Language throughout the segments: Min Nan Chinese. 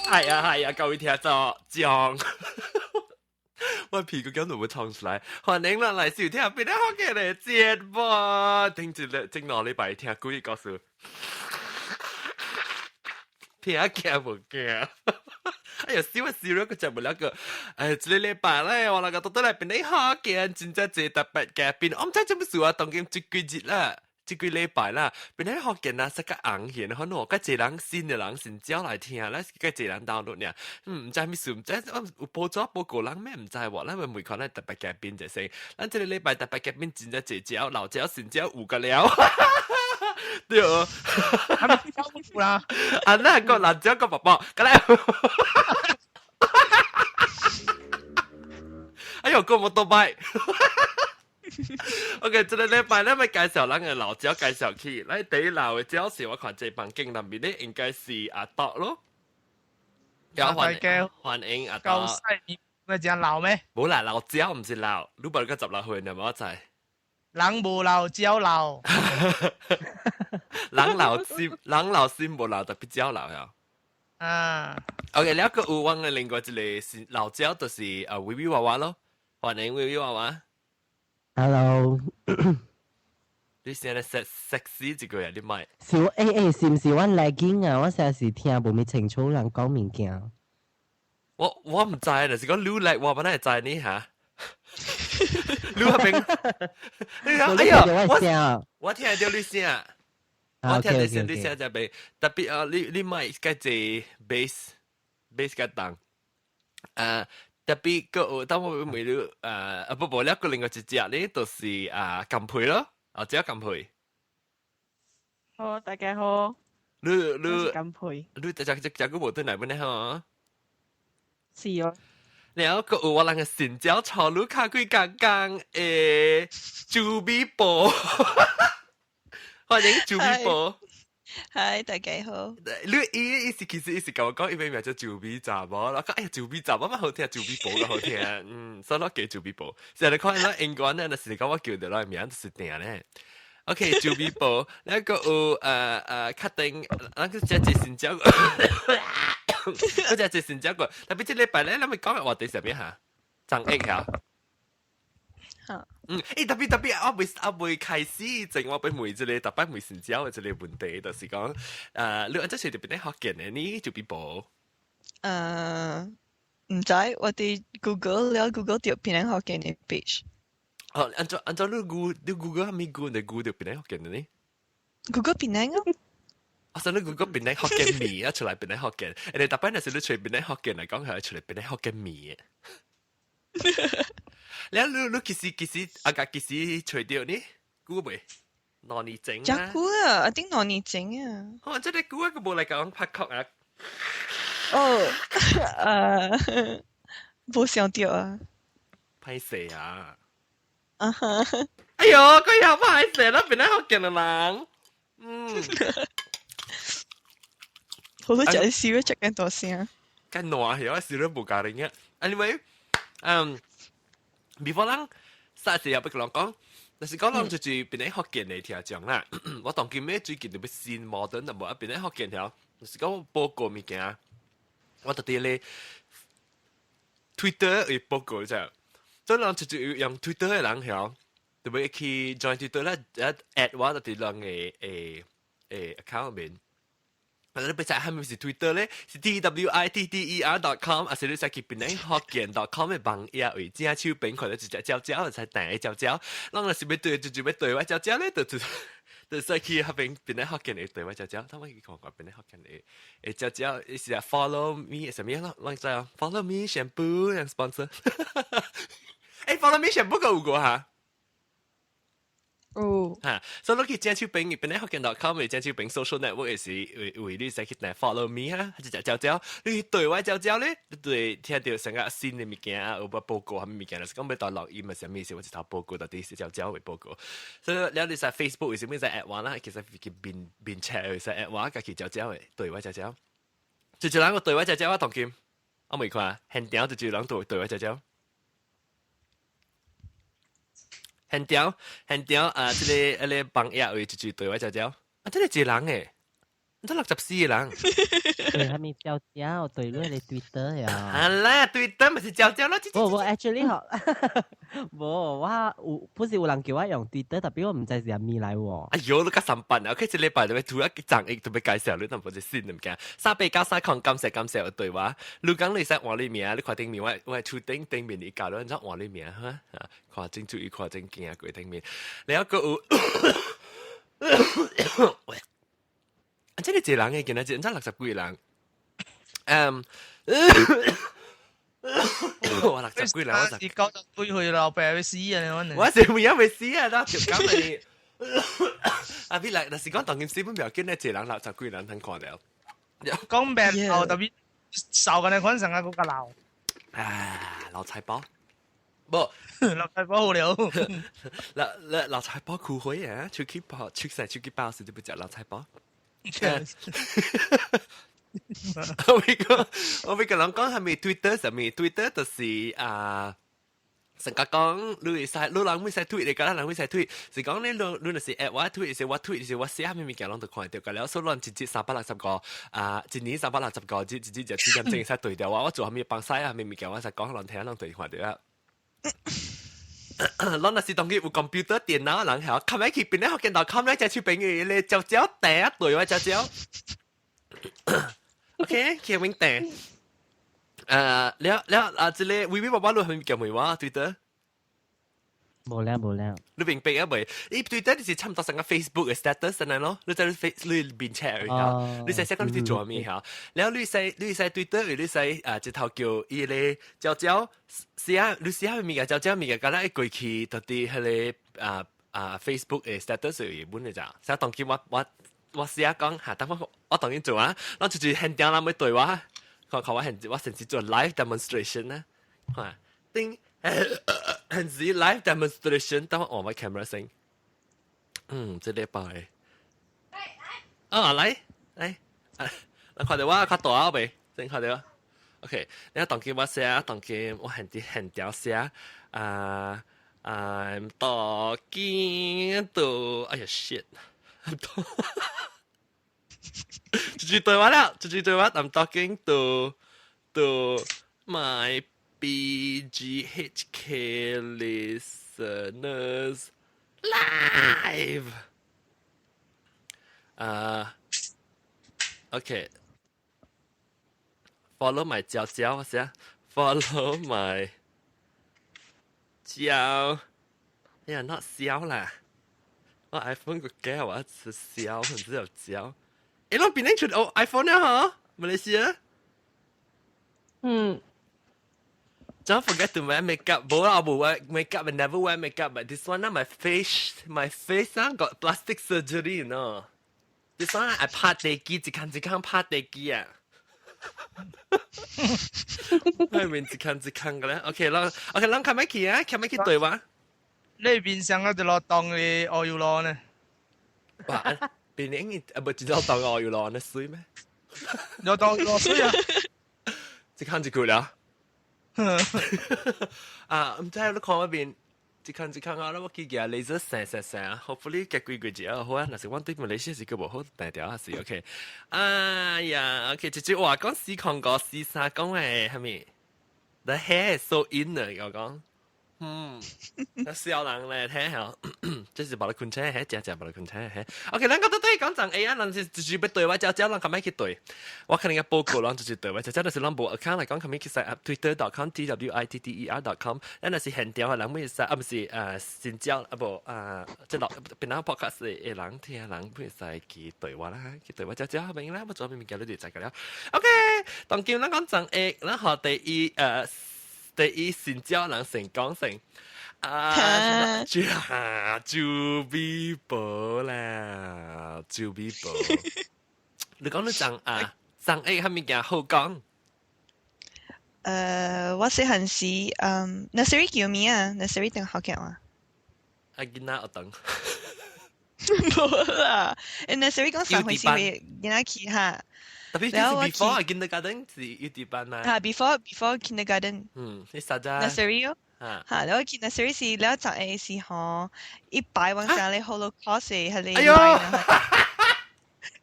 係啊係啊，各位聽眾，將我屁股咁都會衝出來，歡迎咱來收聽檳城福建的節目。聽一個前兩禮拜聽幾個故事，聽驚無驚？哎呀，笑一笑，個節目兩個，哎，這個禮拜咧，我那個到底來檳城福建，真正濟特別嘉賓，我毋知做乜事啊，當今這幾日啦。這幾禮拜啦，檳城福建啊，實較紅顯，可能較濟人新的人先招來聽，咱較濟人 download 呢。毋知咩事，毋知有報紙報告人咩毋知喎，咱咪每看咱特別嘉賓就先。咱這個禮拜特別嘉賓真正濟招，老招新招有個了。對哦，係咪招呼啦？啊，那個老招個寶寶，過來。哎呦，個摩托拜。OK，這個禮拜咱欲介紹咱个老招介紹起，咱第一老的招是我看這房間內面咧，應該是阿多咯。歡迎歡迎阿多。夠細，你咪講老咩？無啦，老招毋是老，你無個16歲呢，無知。人無老，招老。人老心，人老心無老，特別招老呀。啊。 OK，了個有阮的另外一個是老招，就是啊微微娃娃咯，歡迎微微娃娃。 Hello，你現在 sexy 一個呀？你咪是我欸欸，是毋是我 lagging 啊？我成日聽無咪清楚人講物件。我毋知，就是講你 lag，我本來會知你嚇。你嗰邊，你講哎呀，我聽到你聲，我聽到聲你聲就邊，特別啊，你咪較濟 bass bass 較重，啊。特別個當我問你，啊不不，了個另外一隻咧，就是啊金佩咯，啊這金佩。好，大家好。你你金佩。你這隻這個無對來本咧吼？是哦。然後個有我人個新招錯路卡幾剛剛誒，朱美波，歡迎朱美波。嗨，大家好。你伊伊是其實伊是共我講，伊名叫朱美查某，我講哎呀朱美查某嘛好聽，朱美波較好聽，嗯，所以我叫朱美波。成日看咱英國咧，若是講我叫著咱名就是定咧。OK，朱美波，那個有確定，咱個這隻新招，嗰隻隻新招過，特別這禮拜咧，咱咪講嘅話題啥物嚇？張益嚇。嗯，欸，特別特別，我未開始前，我欲問一個特別問新招的一個問題，就是講，你按怎說著檳城福建的呢？就比無？毋知，我佇 Google 了 Google 著檳城福建的 page。哦，按怎按怎你 Google 你 Google 啥物 Google 就 Google 著檳城福建的呢？Google 檳城啊。我想你 Google 檳城福建麵啊，出來檳城福建，欸，特別若是你揣檳城福建來講，係出來檳城福建麵的。你你其實阿家其實揣著呢？久未？2年前啊。真久啊，一定兩年前啊。哦，這個久啊，閣無來共阮拍確啊。哦，無想著啊。歹勢啊！啊哈！哎呦，佢又歹勢啦，檳城福建的人。嗯。好多隻笑，隻緊大聲。緊爛係，我笑得無家人嘅。Anyway，嗯。before 咱啥時候欲共人講，就是講咱就是檳城福建的聽眾啦。我當今咩最近就欲新矛盾，就無啊檳城福建條，就是講報告物件，我特別咧 Twitter 會報告啫。所以人就是用 Twitter 的人曉，就欲去 join Twitter 咧，一 add 我就佇人的誒 account 入面。啊！你欲知係咪是 Twitter 咧？是 twitter.com，啊是你使去檳城福建 .com 的網頁位，正手邊看到一隻鳥鳥，就使訂個鳥鳥。咱若是欲對，就就欲對我鳥鳥咧，就使去彼邊檳城福建的對我鳥鳥。他們去看看檳城福建的誒鳥鳥，伊是啊 follow me 啥物啊？咱知啊，follow me shampoo 樣 sponsor。欸，follow me shampoo 個有過哈？有。嚇，所以你去正手邊檳城福建 .com 的正手邊 social network 的時，為為你使去訂 follow me 哈，一隻鳥鳥，你去對我鳥鳥咧，你對聽著成個新的物件啊，有無報告啥物物件，就是講欲帶錄音啊，啥物事，我一頭報告到底是鳥鳥的報告。所以了你使 Facebook 為啥物使 add 我啦？其實去面面 chat 會使 add 我，家己鳥鳥的對我鳥鳥。就一人個對我鳥鳥，我當今我未看，現場就一人對對我鳥鳥。現場現場啊！這個那個網頁位就對我鳥鳥啊，這個一個人誒，唔知64個人。對，係咪焦焦對你你 Twitter 呀？係啦，Twitter 咪是焦焦咯。無無，actually 嗬，無我有不是有人叫我用 Twitter，特別我唔知是啥物來喎。哎喲，你較三笨啊！OK，這禮拜就要突一張億，特別介紹你，但唔是新物件。393空，感謝感謝對話。你講你使換你名，你看頂面我我厝頂頂面你教你，你換你名哈？看真注意，看真驚過頂面。你一個有，喂，這個一個人嘅，今仔日，這60幾個人。我60幾人，我是90幾歲老爸會死啊！你我是有影會死啊！那就講你。啊，比來，若是講當今死本不要緊咧，一個人60幾人通看著。講病老特別瘦嘅你可能成個較老。啊，老菜包，無老菜包好了。老老老菜包苦灰啊，出去包，出晒出去包時就不食老菜包。我咪個人講係咪 Twitter 上面？Twitter 就是啊。成日講你會使，你人會使 tweet 你個人會使 tweet，是講你你你若是 at 我 tweet，是我 tweet，是我寫啥物物件攏都看到個了。所以咱一日360個啊，一年360個，一一日就4點鐘會使對掉我。我做啥物幫使啊，啥物物件我使講，人聽攏對看到啊。咱若是當佢有 computer 電腦人曉，撳入去邊咧學見到撳咧隻手邊嘅咧，焦焦掟對我焦焦。OK，叫名掟。了了啊，這個微微爸爸你係咪叫咩話？Twitter？無了無了。你明白啊未？伊 Twitter 就是差唔多成個 Facebook 嘅 status 咁樣咯。你在 Face 你面 chat 嚇，你使寫講你做咩嚇？然後你使 Twitter，你使啊，一頭叫伊個焦焦寫，你寫物件焦焦物件，敢若會過去到佇彼個啊啊 Facebook 嘅 status 有本嘅咋？所以當今我寫講嚇，等我我當今做啊，我就是現場人要對我。看看我現我甚至做 live demonstration 呢，看叮，現時 live demonstration，等我按我 camera 先。嗯，這禮拜。啊，來來，啊，你看到我較大啊未？先看到。OK，你當今我寫，當今我現佇現條寫，啊，I'm talking to，哎呀 shit，一句對話了，一句對話，I'm talking to my BGHK listeners live. OK. Follow my 焦焦，我寫 Follow my 焦，哎呀，not 焦啦，我 iPhone 個膠我是焦，唔知有焦。誒，攏變成出哦 iPhone 了嗬，馬來西亞。嗯。 Don't forget to wear makeup. 冇啦，我冇 wear makeup. I never wear makeup. But this one, my face 啊，got plastic surgery, you know. This one I 拍地機，一間一間拍地機啊。係面一間一間嘅咧。OK 啦，OK，咱開咪去啊，開咪去對話。你面上嗰條落當嘅愛要攞呢？哇！變影啊，唔知道當愛要攞呢水咩？有當落水啊！一間一句啦。啊，唔知你看嗰邊一間一間啊，我記得雷蛇聲聲聲，hopefully 結幾個字啊好啊，若是我對馬來西亞是個無好大條啊是 OK。哎呀，OK，一句話講四空個四三講嘅係咪？The hair is so in 啊，我講。嗯，笑人咧聽下，這是把你困車，嘿，正正把你困車，嘿。OK，咱個都對講真 A 啊，咱是就是要對我招招，咱較咪去對。我可能個報告，咱就是對我招招，就是咱無 account 來講，較咪去 sign up twitter.com twitter.com，咱若是現場的人，每使啊，毋是新招啊無啊，這落邊人 podcast 的人聽人，會使去對我啦，去對我招招明啦，我做咩物件你就知個了。OK，當今咱講真 A，咱學第一新招人成講成。啊，朱啊，朱美寶啦，朱美寶。你講你張啊，張 A 係物件好講？我細漢時，nursery 叫咩啊？nursery 定學嘅嘛？啊，囡仔學堂。無啦，nursery 講上回是會囡仔去哈。特別是 before kindergarten 是幼稚班嘛？哈，before kindergarten。嗯，你啥子？nursery 哦。嚇！我見 nursery 是了十個是吼，一擺往上咧 Holocaust 係你。哎呦！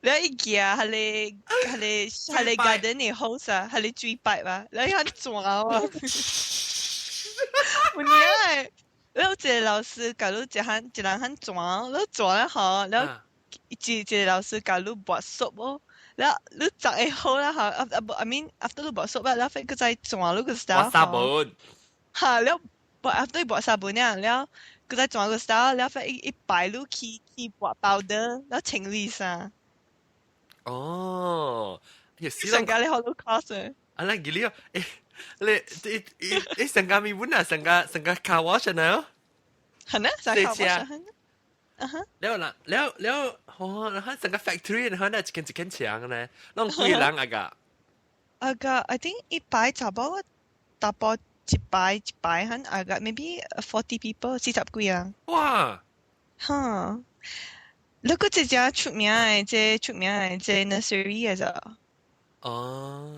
你一行彼個 garden 的 hose 啊，彼個水 pipe 啊，你遐轉啊！有影的，你有一個老師共你一項一人遐轉，你轉了吼，了一個老師共你抹 soap 哦，了你髒會好啦吼，啊啊無，I mean after 你抹 soap 啊，了閣再轉你個 style 抹砂盆。哈，了抹 after 抹砂盆了，了閣再轉個 style，了伊伊擺你去抹 powder，了清理衫。哦，上家你好多 course。啊，咱記你哦，欸，你你你你上家咪本啊，上家上家 car wash 呢？係咩？上 car wash。啊哈。了啦，了了，哦，然後成個 factory，然後那一間一間牆呢，攏幾人啊個？啊個，I think 一擺差不多，大波一擺一擺很啊個，maybe 40 people，40幾人。哇！哈。你個這隻出名的，這出名的這 nursery 嘅咋？哦，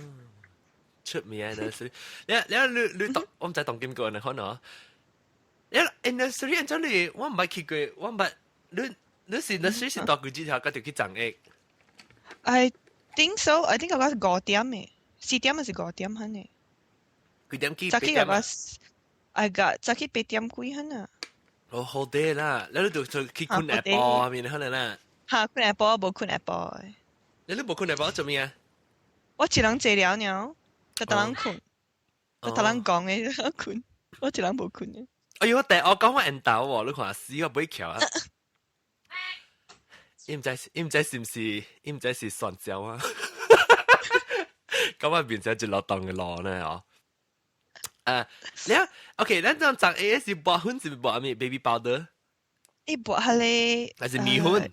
出名的 nursery，你你你你當我毋知當今過呢可能。你 nursery 按怎你我毋捌去過，我毋捌。你你是 nursery 是到幾時頭，就去長益？I think so. I think 我是5點的，4點還是5點可能？幾點去？早起我 I got 早起8點幾可能。哦，好啲啦，你都就去睏下晡面可能啦。嚇，睏下晡無睏下晡。你都無睏下晡做咩啊？我一人坐了爾，就逐人睏，就逐人講的睏，我一人無睏的。哎呦，第我講我緣投喎，你看死我不會橋啊！伊毋知伊毋知是毋是伊毋知是蒜椒啊？咁啊變成一落檔嘅路呢哦。啊，你 OK，咱這種 A 是抹粉是抹咩 baby powder？伊抹彼個還是麵粉？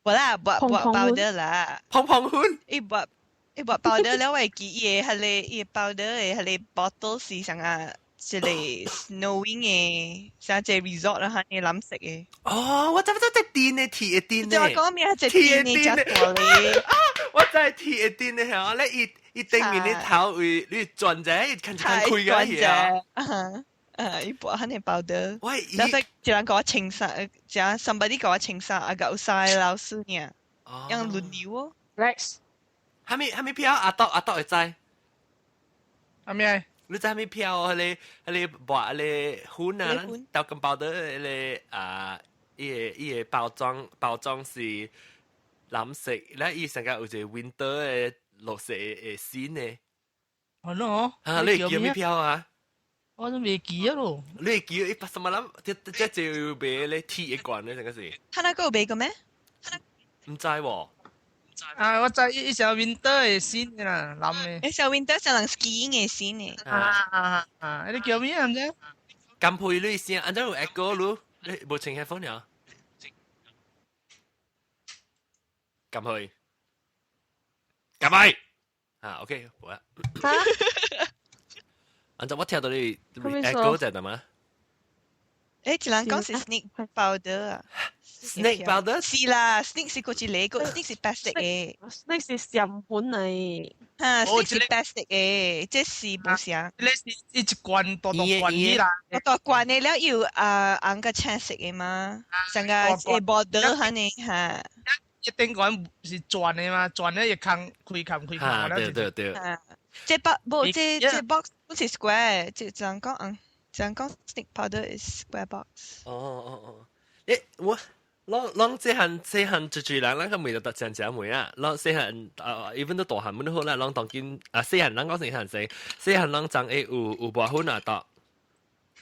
無啦，抹抹 powder 啦。碰碰粉？伊抹伊抹 powder 了，我會記伊個彼個伊個 powder 的彼個 bottle 是啥個？一個 snowing 的，啥一個 resort 啦，彼個藍色的。哦，我知知隻電的，鐵的電的。我講咩？隻電的，隻大的。啊，我知鐵的電的嚇，你伊伊頂面的頭位，你轉者，看看開個嘢啊。啊，啊，伊抹彼個 powder。喂，然後一人共我清衫，一 somebody 共我清衫，啊，有三個老師爾，樣輪流哦。 Rex，蝦米蝦米票？阿豆阿豆會知。蝦米？你知蝦米票？彼個彼個抹彼個粉啊，咱豆金包的彼個啊，伊個伊個包裝包裝是藍色，咧伊上個有一個 winter 的綠色的線的。係咯，啊，你會記咩票啊？我都未記啊咯。你會記一百什麼諗？這這就有賣咧鐵一罐咧，這個是。他那個有賣過咩？毋知喎。啊！我知伊是 winter 的線啦，藍的。伊是 winter 像人 skiing 的線的。啊啊啊！你叫咩毋知？金配你聲，按怎有 echo 你？你無穿 headphone 了？金配，金配，啊 OK，好啦。按怎我聽到你 echo 在的嗎？欸，一人講是 snake powder 啊，snake powder 是啦，snake 是嗰一個，snake 是白色的，snake 是閃粉嚟，哈，snake 是白色的，這是無啥。你是一罐大大罐起啦，大大罐的了有啊紅個青色的嘛，上個會 border 哈呢哈。一頂罐是轉的嘛，轉的一空開空開空。對對對。這 box 無這這 box 不是 square，這怎講嗯？就講 snake powder is square box。哦哦哦，欸，我攏攏這項這項最最人，咱個未得真正未啊，攏細漢啊，even 都大漢都好啦，攏當今啊細漢咱講細漢細，細漢攏長會有有抹粉啊，到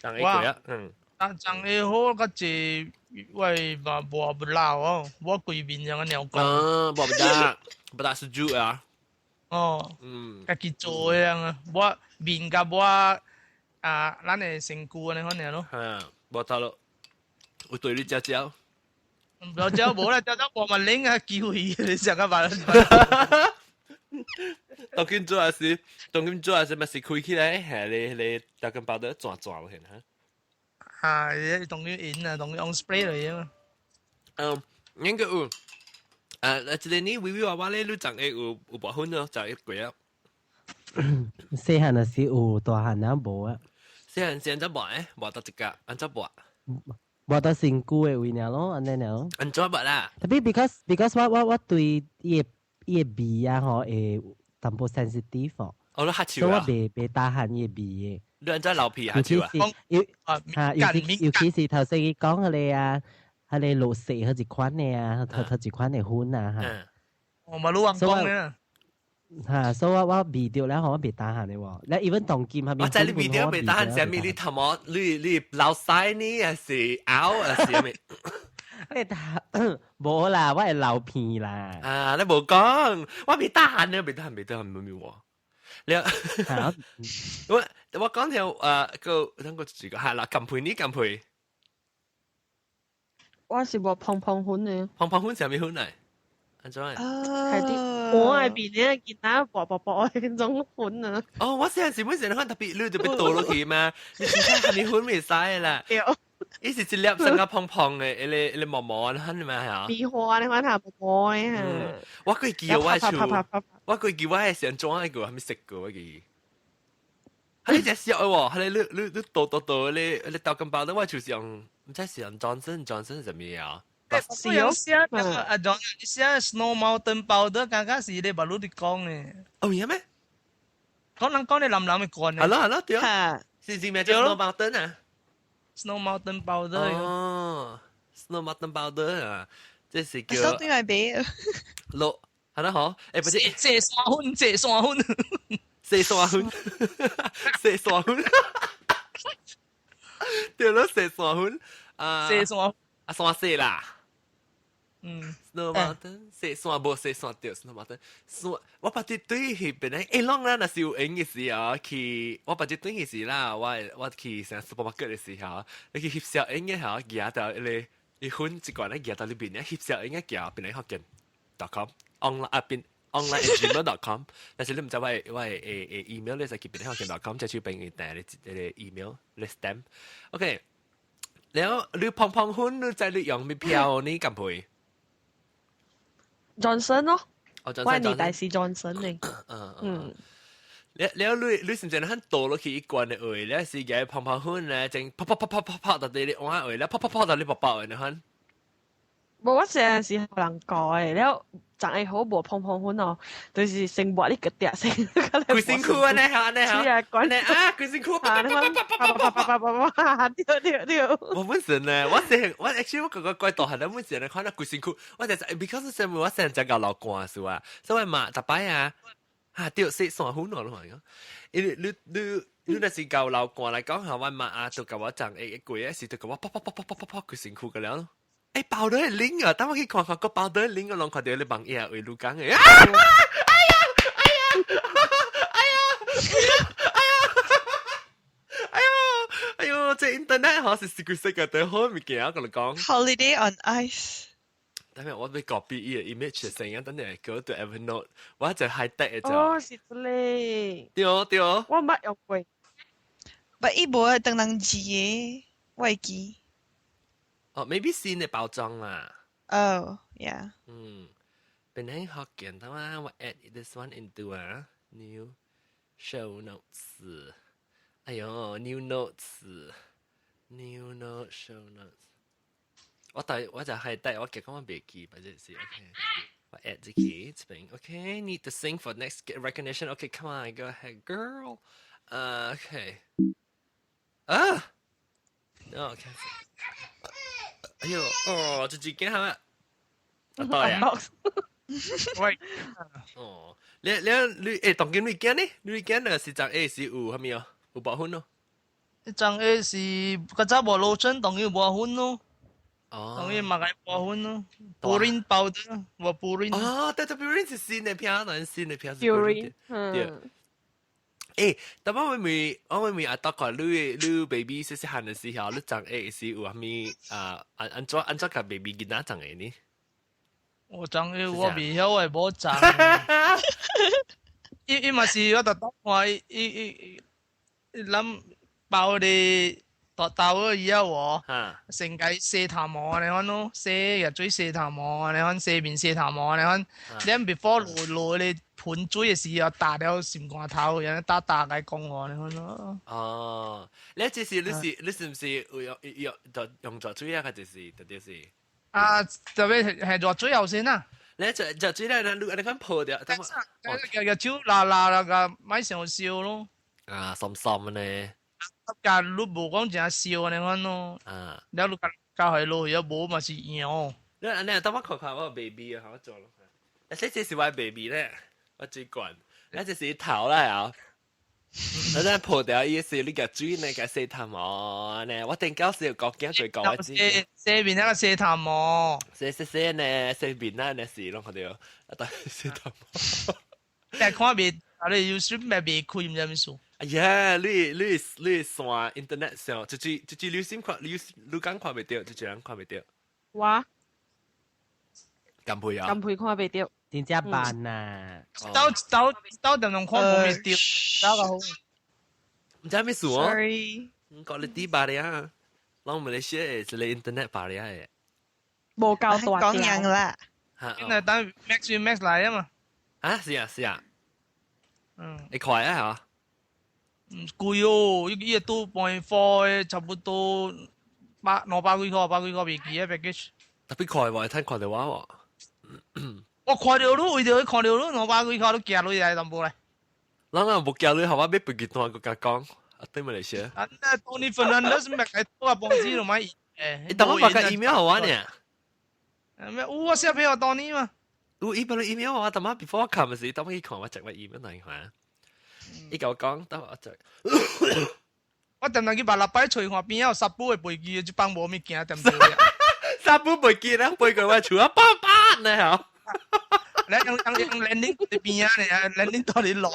長會過啊，嗯。啊，長會好較濟，我嘛抹不老哦，我規面像個鳥公。啊，抹不得，不得是豬啊。哦，嗯，家己做的樣啊，抹面佮抹。啊，咱的身軀按呢款爾咯。哈，無得咯，有對你食食。無食無啦，食食無嘛冷啊，機會你食個飯。當今做也是，當今做也是，咪是開起來，係你你大根包得轉轉落去哈。啊，當今用啊，當用 spray 嚟啊嘛。嗯，應該有。啊，這個你微微娃娃咧，你長會有有抹粉咯，就一過啊。細漢的時有，大漢啊無啊。細漢時按怎抹誒？抹到一個，按怎抹？抹到身軀的位爾咯，按呢爾。按怎抹啦？ Tapi because 我對伊的味啊吼會淡薄 sensitive 哦。哦，你黑手啊？所以我袂 tahan 伊的味的。你按怎流鼻黑手啊？尤哈，尤其是頭先伊講彼个啊，彼个綠色彼一款的啊，彼一款的粉啊哈。我嘛你講講咧。哈，所以我味著了吼，我袂 tahan 的喎。你 even 當今係咪？我知你味著袂 tahan，啥物？你頭毛，你流屎呢？還是嘔？還是啥物？你打無啦，我會流鼻啦。啊，你無講，我袂 tahan 呢，袂 tahan，袂 tahan，冇冇喎。你我講條個等個幾個係啦，近配呢近配。我是抹膨膨粉的。膨膨粉啥物粉嚟？按怎？係啲我係邊咧見到薄薄薄嗰種粉啊。哦，我細陣時本身看特別，你就被倒落去嘛？你真正係咪粉袂使啦？伊是一粒成個胖胖的，一個一個毛毛的，嘛嚇。棉花你看下毛毛的嚇。我過記我厝，我過記我係上裝一個，還沒食過我記。係你隻小的喎，係你倒倒倒，你倒金包的，我就是用，毋知是用 Johnson Johnson 啥物啊？是哦，寫啊，John 寫 Snow Mountain powder，剛剛是你把路佇講咧。哦，有咩？講人講你藍藍的罐。係咯係咯，對。是咩叫 Snow Mountain 啊？Snow Mountain powder。哦，Snow Mountain powder 啊，這是叫。手對來買。落係啦嗬，誒不是。謝山粉，謝山粉，謝山粉，謝山粉。對咯，謝山粉。啊。謝山。啊，山雪啦。嗯，Snow Mountain，雪山無雪山對，Snow Mountain，山我捌佇對彼邊咧，欸，攏啦，若是有閒的時候去，我捌佇對彼時啦，我去啥 supermarket 的時候，你去翕相影的吼，舉到彼个伊粉一罐咧舉到裏邊咧，翕相影的舉變來福建 .com online 啊變 online@gmail.com，但是你毋知我的 email 你使去變來福建 .com，這就變伊訂你一个 email 你 stamp，OK，了你膨膨粉你知你用咩票呢？敢配？ Johnson 咯，哦，我年代是 Johnson 嚟。嗯。了你是毋是很倒落去一罐的話，你是個膨膨粉咧，正啪啪啪啪啪啪到佇你碗話，了啪啪啪到你薄薄的，你看。無，我成日是予人教的，了長會好無膨膨粉哦，就是先抹你個碟先。規身軀按呢按呢是啊，管啊，規身軀啪啪啪啪啪啪啪啪啪啪，對對對。我本身呢，我成我 actually 我感覺怪大漢，本身咧看到規身軀，我就 because 什麼我成日教流汗是吧？所以嘛，逐擺啊，啊對，洗衫粉咯，你看，因為你若是教流汗來講，嚇我嘛啊，就共我長一個月時就共我啪啪啪啪啪啪啪規身軀個了咯。欸，包的拎啊！等我去看看，個包的拎我攏看著你網頁為你講的。哎呀！哎呀！哎呀！哎呀！哎呀！哎呦！這 internet 嗬是secret 嘅，對好物件，我共你講。 Holiday on Ice。等下我欲 copy 伊个 image 的聲音，等下 go to Evernote，我就 high tech 的就。哦，是這個。對對。我毋捌用過。但伊無當人字的，我會記。哦，maybe 新的包裝啦。 Oh, yeah. 嗯，本來福建的話，我 add this one into 啊 new show notes。哎呦，new notes，new note show notes。我帶我就係帶我結講我袂記，反正是 OK。我 add 這個這邊 OK，need to sing for next get recognition。OK，come on，go ahead, girl。OK。啊，no，哎呦，哦，這幾件係咪？啊對啊。喂，哦，你你當今你驚呢？你驚那是十 A 是有啥物哦？有抹粉咯？十 A 是較早無 lotion，當然抹粉咯。哦，當然嘛該抹粉咯。Purine powder，無 Purine。哦，對對，Purine 是新的片，當然新的片是 Purine。對。欸，但我會我會阿多看你 baby 細細漢的時候，你長 A 是有啥物啊？按怎共 baby 囡仔長的呢？我長的我袂曉，我無長。伊嘛是我特特看伊伊伊伊諗包咧，大大個以後喎，成個洗頭毛你看咯，洗日水洗頭毛，你看洗面洗頭毛，你看，你 before 落落你盆水嘅時候打了心肝頭，然後打打來講我，你看咯。哦，你這是你是你是唔是有用用用熱水啊？就是特別是啊，特別係熱水後先啊。你就熱水咧，你你看泡掉，等我個手拉拉那個買上燒咯。啊，濕濕呢。甲你無講誠燒按呢款咯，了你甲加下落去，無嘛是樣。你按呢，等我看看我 baby 啊，我做咯。啊，這是我 baby 咧，我最慣。你這是頭啦啊！我陣抱掉伊時，你共水呢，共洗頭毛呢。我頂到時國鏡最講我知。洗面那個洗頭毛。洗洗洗呢，洗面啊，那是攏看著，啊，但洗頭毛。但看袂，啊你有時咪袂開，毋知啥物事。哎呀，你線 internet 上，就是你先看，你講看袂著，就是人看袂著。我。甘配啊！甘配看袂著。真正慢啊！到到到點鐘看無袂著，到個好。毋知咩事哦？Sorry，講你啲罷了，攏馬來西亞是你 internet 罷了的。無夠大講人啦。現在等 Max Max 來啊嘛。啊，是啊是啊。嗯。會快啊嚇？嗯，貴哦，伊伊個2.4差不多百兩百幾塊，百幾塊袂記得 package。特別快喎，聽看到我喎。我看著你，為著看著你兩百幾塊，你寄落來淡薄咧。咱若無寄落，予我買飛機單，閣共講，啊對馬來西亞。啊，那 Tony Fernandez 咪該拖啊，幫子都買。你等我發個 email 予我呢？咩？有我寫俾我 Tony 嘛？有伊本 email 我，等下 before 我看時，等我去看我check 我 email 來看。伊共我講，等我 check。我定定去別禮拜揣看邊有沙布的飛機，這幫無物件對毋對？沙布飛機咧，飛過我厝啊，叭叭呢吼。你用用用 landing 佇邊啊？你 landing 到你落。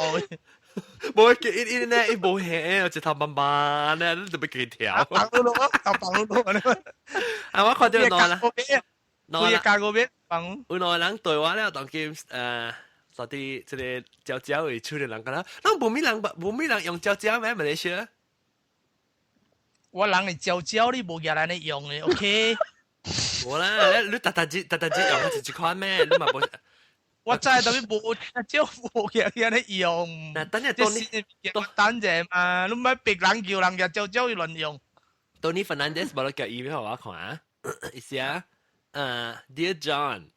無伊伊呢，伊無響，一頭慢慢呢，你特別記條。放落落，放落落。啊，我看著兩啦，兩個加個邊放。有兩個人對我了，當今到底這個蕉蕉會處理人講啦，咱無物人無物人用蕉蕉咩？馬來西亞？我人會蕉蕉，你無舉來呢用的，OK？無啦，你逐逐日逐逐日用是一款咩？你嘛無。我知，但是無蕉無舉來呢用。那等下當你等者嘛，你唔係別人叫人舉蕉蕉去亂用。 Tony Fernandez 無咧寄 email 予我看啊，意思啊，Dear John。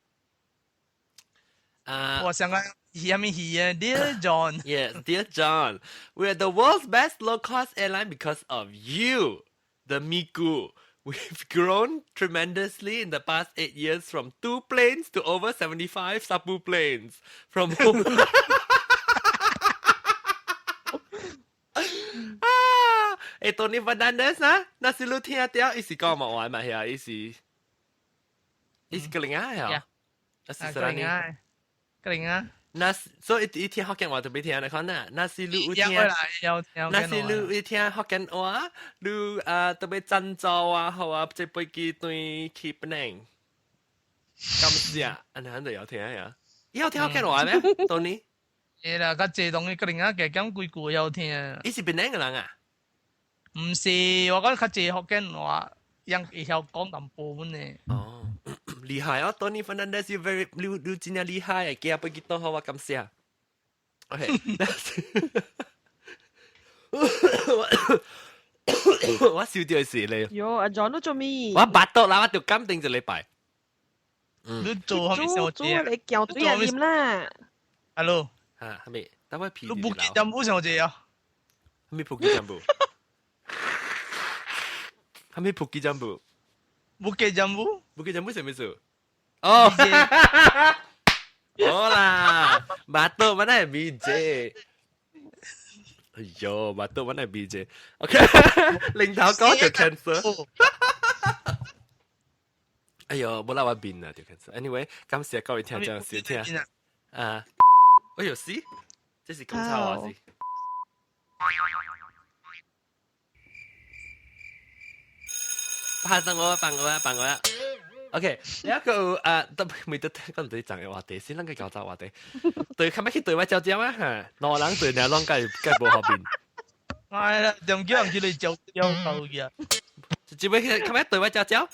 我想講係咩戲啊？Dear John。 Yes, dear John, we are the world's best low-cost airline because of you, the Miku. We've grown tremendously in the past 8 years from two planes to over 75 Sapu planes. From 啊，欸，Tony Fernandez 啊，若是你聽著，伊是講嘛話嘛係啊，伊是伊是格林啊，係啊，那是啥呢？格林啊。若是所以伊聽福建話就袂聽你看呐。若是你有聽，若是你有聽福建話，你啊特別贊助啊，好啊，這飛機轉去檳城。感謝，按呢就有聽呀。伊有聽福建話咩？Tony？會啦，較濟當伊格林啊，加減幾句有聽。伊是檳城的人啊？毋是，我講較濟福建話，人會曉講淡薄本的。哦。厲害哦，Tony Fernandez，you very 你你真正厲害，寄飛機轉予我感謝。OK，我笑掉是你。喲，阿 John 都做咩？我巴肚啦，我就鑑定一禮拜。你做啥物小姐？做你叫對人啉啦。 Hello，嚇，係咪？等我皮。你不記得小姐啊？係咪普吉占布？係咪普吉占布？不記占布？不記占布什麼意思？哦，好啦，巴肚mana 係 BJ？哎呦，巴肚mana 係 BJ？OK，領頭講就 cancel。哎呦，冇啦我變啦就 cancel。Anyway，感謝各位聽眾收聽。啊，哎呦，是，這是講錯話是。拍等我，幫我，幫我。OK，一個啊，特每得講對講嘅話題，先咱個搞雜話題。對，較欲去對我招招啊嚇，兩個人對，兩攏該該無好變。係啦，仲叫人叫你做要求嘅。只會佢咩對我招招？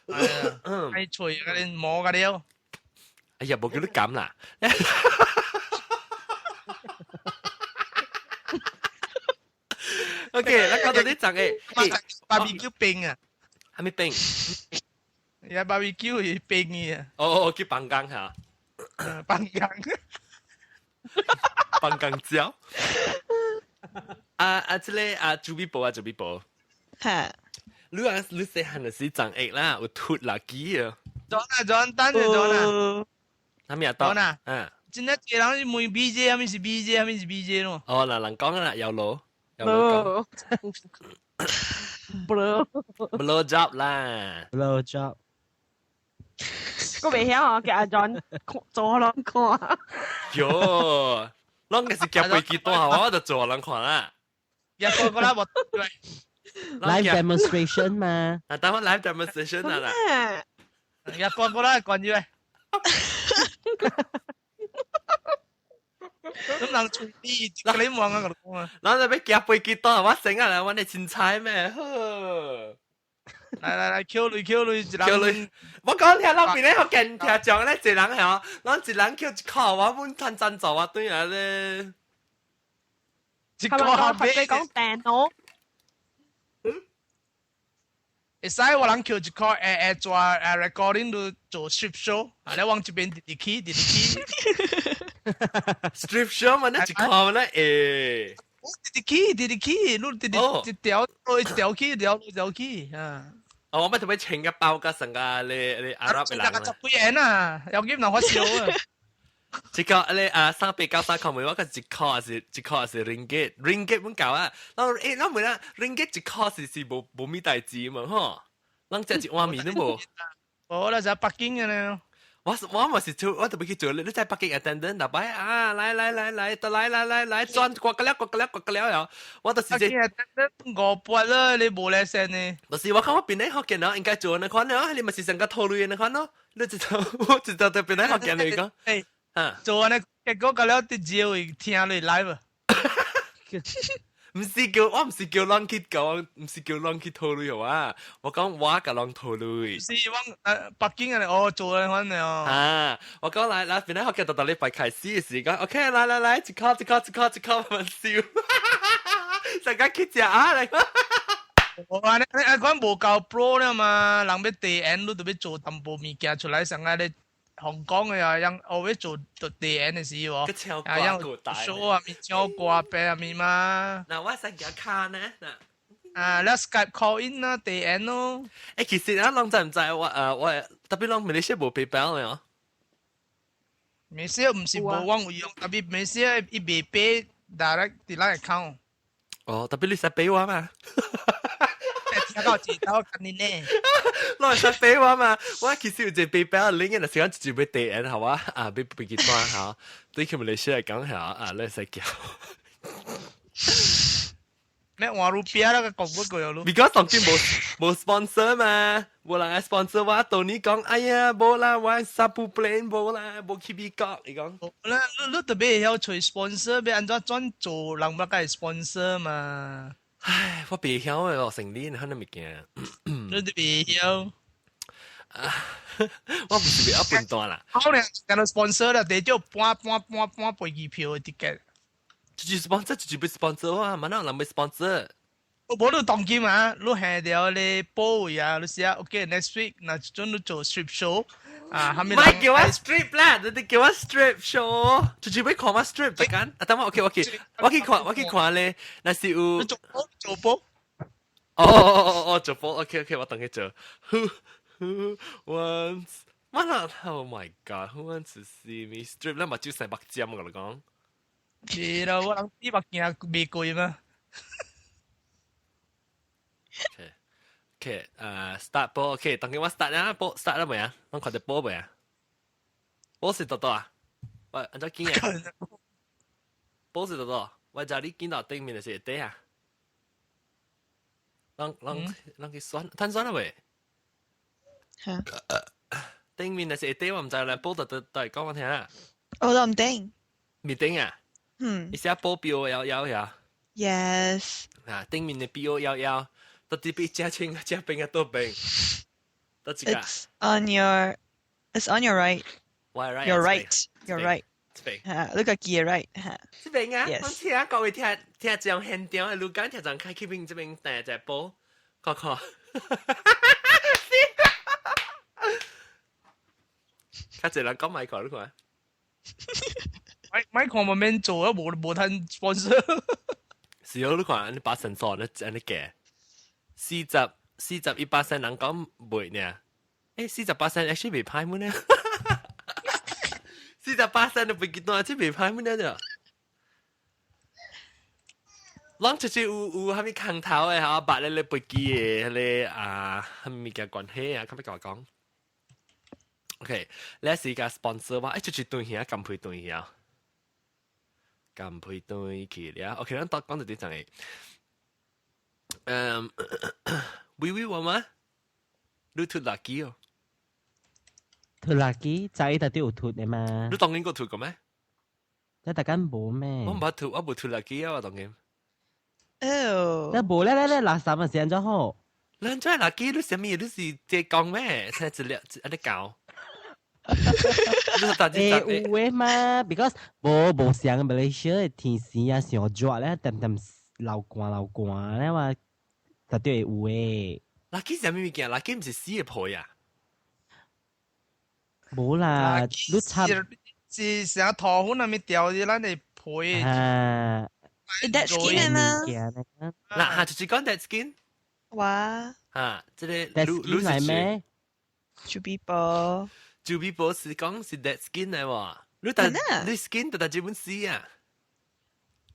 係吹嗰啲摸嗰啲。哎呀，冇叫你咁啦。OK，咱講到你講嘅，barbecue 冰啊，係咪冰？而家 barbecue 係冰嘅啊。哦哦，叫放工嚇。放工。放工椒。啊啊！這個啊，朱比波啊，朱比波。嚇！你啊，你細漢時長液啦，有脫垃圾啊。裝啊裝，等陣裝啊。係咪啊？裝啊。嗯。真係一個人是問 BJ，係咪是 BJ，係咪是 BJ 咯？哦，嗱，人講啦，有路。有路講。 Blow blow job 啦。 blow job。我未曉啊，叫阿 John 做人看。喲，攏個是夾飛機單，我就做人看啦。一個個啦，我 live demonstration 嘛。啊，等我 live demonstration 啦。一個個啦，關住。咁人隨意，你望啊，我講啊。人就欲夾飛機單，我成啊，我你凊彩咩？呵。來來來，Q 女 Q 女， Q 女，我講聽咱邊咧福建聽眾咧，一人係咱一人扣一箍，我本趁贊助我對啊咧。一箍後尾講電腦。會使我人扣一箍，會會做recording 都做 strip show，啊，你往這邊直直去，直直去。 strip show 嘛，你一箍咧會。直直去，直直去，你直直一條一條去，一條一條去啊。哦，我咪特別請個包個成個你你阿拉伯人。十幾円啊，有幾人發燒啊？這個你啊393塊每我個一塊是一塊是 ringgit，ringgit 本夠啊。然後誒，咱問啦，ringgit 一塊是是無無咩代誌嘛吼？咱食一碗麵都無。無啦，就北京嘅呢。我我嘛是做，我特別去做，你在北京 attendant 大擺啊，來來來來，都來來來來，轉過個了過個了過個了了，我就是這。五百啦，你無來先呢？不是，我看我邊咧福建人應該做那款咯，你咪是成個套路那款咯，你知道我知道對邊咧福建嚟講。誒，做呢結果個了啲只會聽你 live。唔是叫我唔是叫人去講，唔是叫人去討論啊！我講我共人討論。是我北京人哦做咧反正哦。啊！我講來來，本來學嘅到禮拜開始嘅時間，OK，來來來，一箍一箍一箍一箍慢慢燒，大家去食啊嚟。我話你你講無夠 pro 啦嘛，人欲地 N 你都欲做淡薄物件出來，上個咧香港嘅啊，樣我欲做做地 N 嘅時喎，啊樣 show 啊，咪唱歌白啊咪嘛。嗱，我使夾卡呢？嗱，啊，你 Skype call in 啦，地 N 咯。誒，其實啊，人知唔知我誒我特別人馬來西亞無 PayPal 嘅哦。馬來西亞唔是無網有用，特別馬來西亞伊未俾 direct 佇咱 account。哦，特別你使俾我嘛？聽到一道近年呢，攞嚟俾我嘛？我其實有一個 PayPal link，若是講直接欲地 N 好啊，啊，欲飛機單嚇，對佢馬來西亞講下啊，你使叫。咩換盧比啊？那個講不過咯。 Because 當今無無 sponsor 嘛，無人愛 sponsor 我，到你講，哎呀，無啦，我沙布 plan 無啦，無去美國，伊講。啦，你你特別會曉揣 sponsor，欲按怎轉做人捌共 sponsor 嘛？唉，我袂曉的咯，成年可能物件。你都袂曉。我唔是袂曉笨蛋啦。好咧，講到 sponsor 啦，第少搬搬搬搬飛機票的 ticket。就是 sponsor，就是欲 sponsor 啊，嘛哪有人欲 sponsor？無你當今啊，你下條咧保位啊，你寫 OK next week，若一陣你做 strip show 啊，後面。唔係叫我 strip 啦，你哋叫我 strip show，就是欲看我 strip 就間。啊，等我 OK OK，我去看我去看咧，若是有。做波做波。哦哦哦哦，做波 OK OK，我等佢做。Who who wants？乜啦？Oh my God！Who wants to see me strip？你目睭成目尖我同你講。是咯，我人啲目鏡未過嘛。 OK OK，start 波 OK，當佢我 start 啦，波 start 啦未啊？我看到波未啊？波是多多啊？喂，按怎見啊？波是多多，我知你見到頂面就是底啊。人人人去選，攤選啦未？嚇！頂面就是底，我毋知啦。波就就嚟講我聽啊。我都唔頂。未頂啊？伊寫保鏢搖搖呀。 Yes。啊，頂面的 B O 搖搖，到底比正清正邊啊倒邊？倒一個。 It's on your right. Why right? Your right. Your right. 這邊。嚇，你個記 right 嚇。這邊啊，我聽各位聽聽這樣現場的，你講聽陣開去邊這邊訂一波，看看。較濟人講麥克，你看。麥克嘛免做啊，無無趁 sponsor。是哦，你看，你把神數你按呢計，41%人講袂呢。欸，48%actually 袂歹麼呢？48%都袂記得，這袂歹麼呢？就。攏就是有啥物空頭的吼，捌咧咧飛機的彼個啊，啥物物件關係啊，較欲共我講。OK，你是個 sponsor 話，欸，就是對兄，甘配對兄，甘配對去了。OK，咱講到啲陣個，嗯，微微我嗎？你吐垃圾哦？吐垃圾，仔特都有吐的嘛？你當然過吐過咩？你大家無咩？我毋捌吐，我無吐垃圾啊！我當然。哦，你無咧咧咧，垃圾咪是按怎好？咱這垃圾你啥物？你是這講咩？才一粒按呢搞。欸，有的嘛，because 無無像馬來西亞的天時啊，上熱咧，點點流汗流汗咧嘛，絕對會有的。垃圾啥物物件？垃圾毋是死的皮啊？無啦，你插是成塗粉那物掉佇咱的皮。啊，dead skin 嘛？嗱，嚇就是講 dead skin。哇！啊，這個 dead skin 來咩？豬鼻波。豬鼻波是講是 dead skin 嚟喎，你但你 skin 就但這本死啊？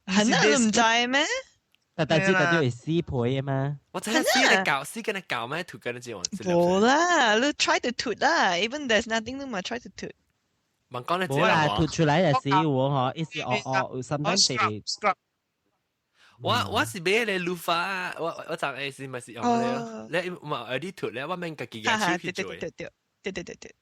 係啊，你唔知咩？但但知但會死皮的嘛？我知死嘅搞死跟你搞咩？塗跟你這樣。無啦，你 try to 塗啦，even there's nothing，你嘛 try to 塗。問講你無啦，塗出來就是我嗬，一時哦哦，sometimes 我是買咧 loofah，我昨下是咪是用咧？你嘛有啲塗咧，我免家己嘅手去做。對對對對對對對。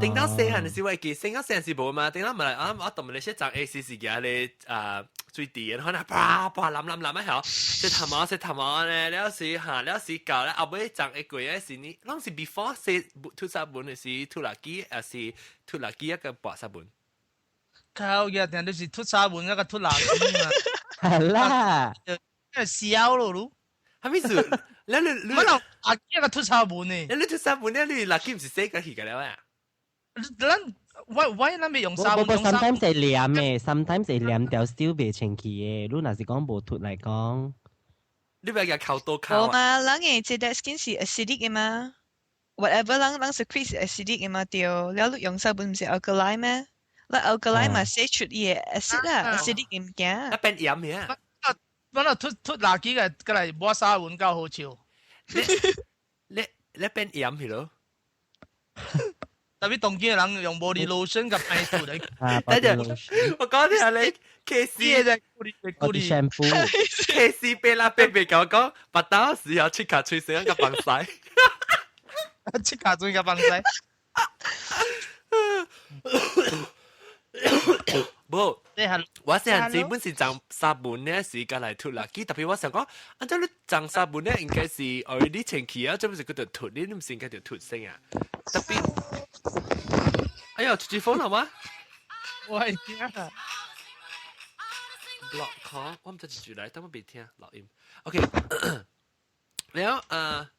頂到細漢時我會記，細到細漢時無嘛，頂到咪來啊！我當咪咧小昨下時是舉咧啊水滴，然後呢啪啪淋淋淋啊曉，洗頭毛洗頭毛咧，了時嚇了時到咧後尾昨下過嘅時呢，攏是 before 洗吐沙盆的時吐垃圾，還是吐垃圾一個抹沙盆？靠！嘅定都是吐沙盆一個吐垃圾嘛。係啦，燒咯咯。啥物事？你你你，乜人阿一個吐沙盆呢？你吐沙盆咧，你垃圾毋是洗過去個了啊？咱我我咱未用沙盆，sometimes 係黏的，sometimes 係黏掉燒袂清氣的。你若是講無吐來講，你欲共扣刀扣啊？無嘛，人的這 dead skin 是 acidic 的嘛？Whatever 人人 secrete 是 acidic 的嘛對。了你用沙盆毋是 alkali 咩？你 alkali 嘛洗出伊的 acid 啦，acidic 的物件。啊變鹽嘅。我若吐吐垃圾個，過來抹沙盆較好笑。你你變鹽去咯？特別當今的人用 body lotion 佮排吐來。等陣，我講聽你 K C 嘅 body shampoo。 K C 貝拉貝貝共我講，腹肚時候切卡吹聲佮放屎。切卡嘴佮放屎。無，我細漢時本是裝沙盆呢，是共來吐垃圾。特別我想講，按照你裝沙盆呢，應該是 already 清氣啊，這不是叫做吐，你毋是應該就吐聲啊？特別，哎呀，出去風了嗎？我會驚啊！Block call，我毋知一句來，但我袂聽錄音。OK，了啊。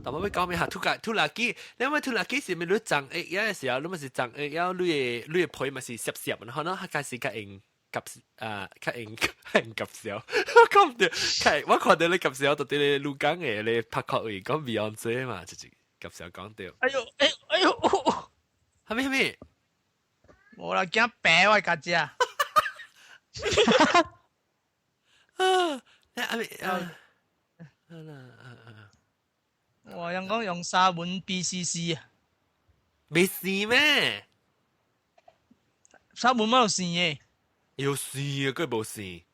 但我欲講咩嚇？吐垃吐垃圾，你為吐垃圾是咪你裝液嘅時候，你咪是裝液，了你的皮咪是濕濕，然後呢，佢開始較用夾啊，較用較用夾笑，我講毋對，我看到你夾笑，到底你鹿港的你拍殼位講 Beyonce 嘛，就是夾笑講對。哎呦，哎哎呦，啥物啥物？無啦，驚白我家己啊！啊，你阿咪啊，啊我人講用沙門 BCC 啊，沒事咩？沙門乜有線嘅？有線啊，佢無線。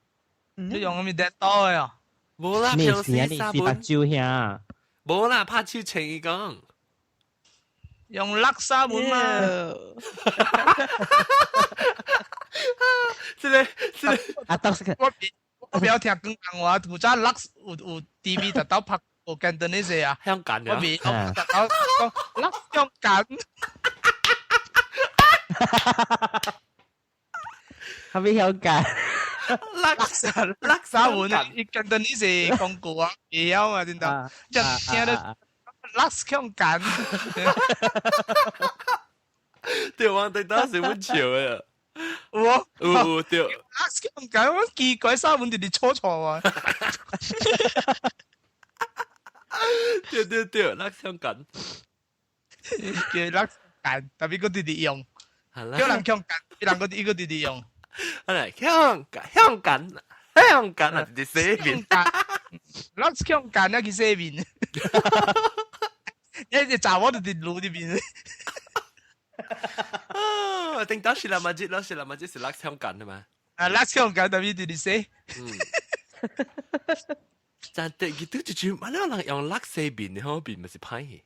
你用咩電刀的啊？無啦，咩線啊？你是目睭兄？無啦，拍手請伊講。用垃圾門嘛？這個這個啊，當時我不要聽廣東話，古早 Lux 有 TV 特到拍過 Cantonese 啊，香港我未特到講 Lux 香港。係咪香港？ Lux Lux 沙文啊，伊 Cantonese 講過啊，會曉嘛，真的，就聽到 Lux 香港。對，我對當時阮笑的。有有對。 Lux 香港，我奇怪沙文直直錯錯啊。對對對，Lux 香港。叫 Lux 港，特別閣直直用。叫人香港，人閣伊閣直直用。係香港，香港，香港啊！直直洗面。 Lux 香港啊，去洗面。一隻查某就佇爐入面。啊！頂到是啦嘛，節咯，是啦嘛，節是 Lux 香港啊嘛。啊，Lux 香港特別直直洗。嗯。但係佢都就乜人用 Lux 洗面，你好面咪是歹去。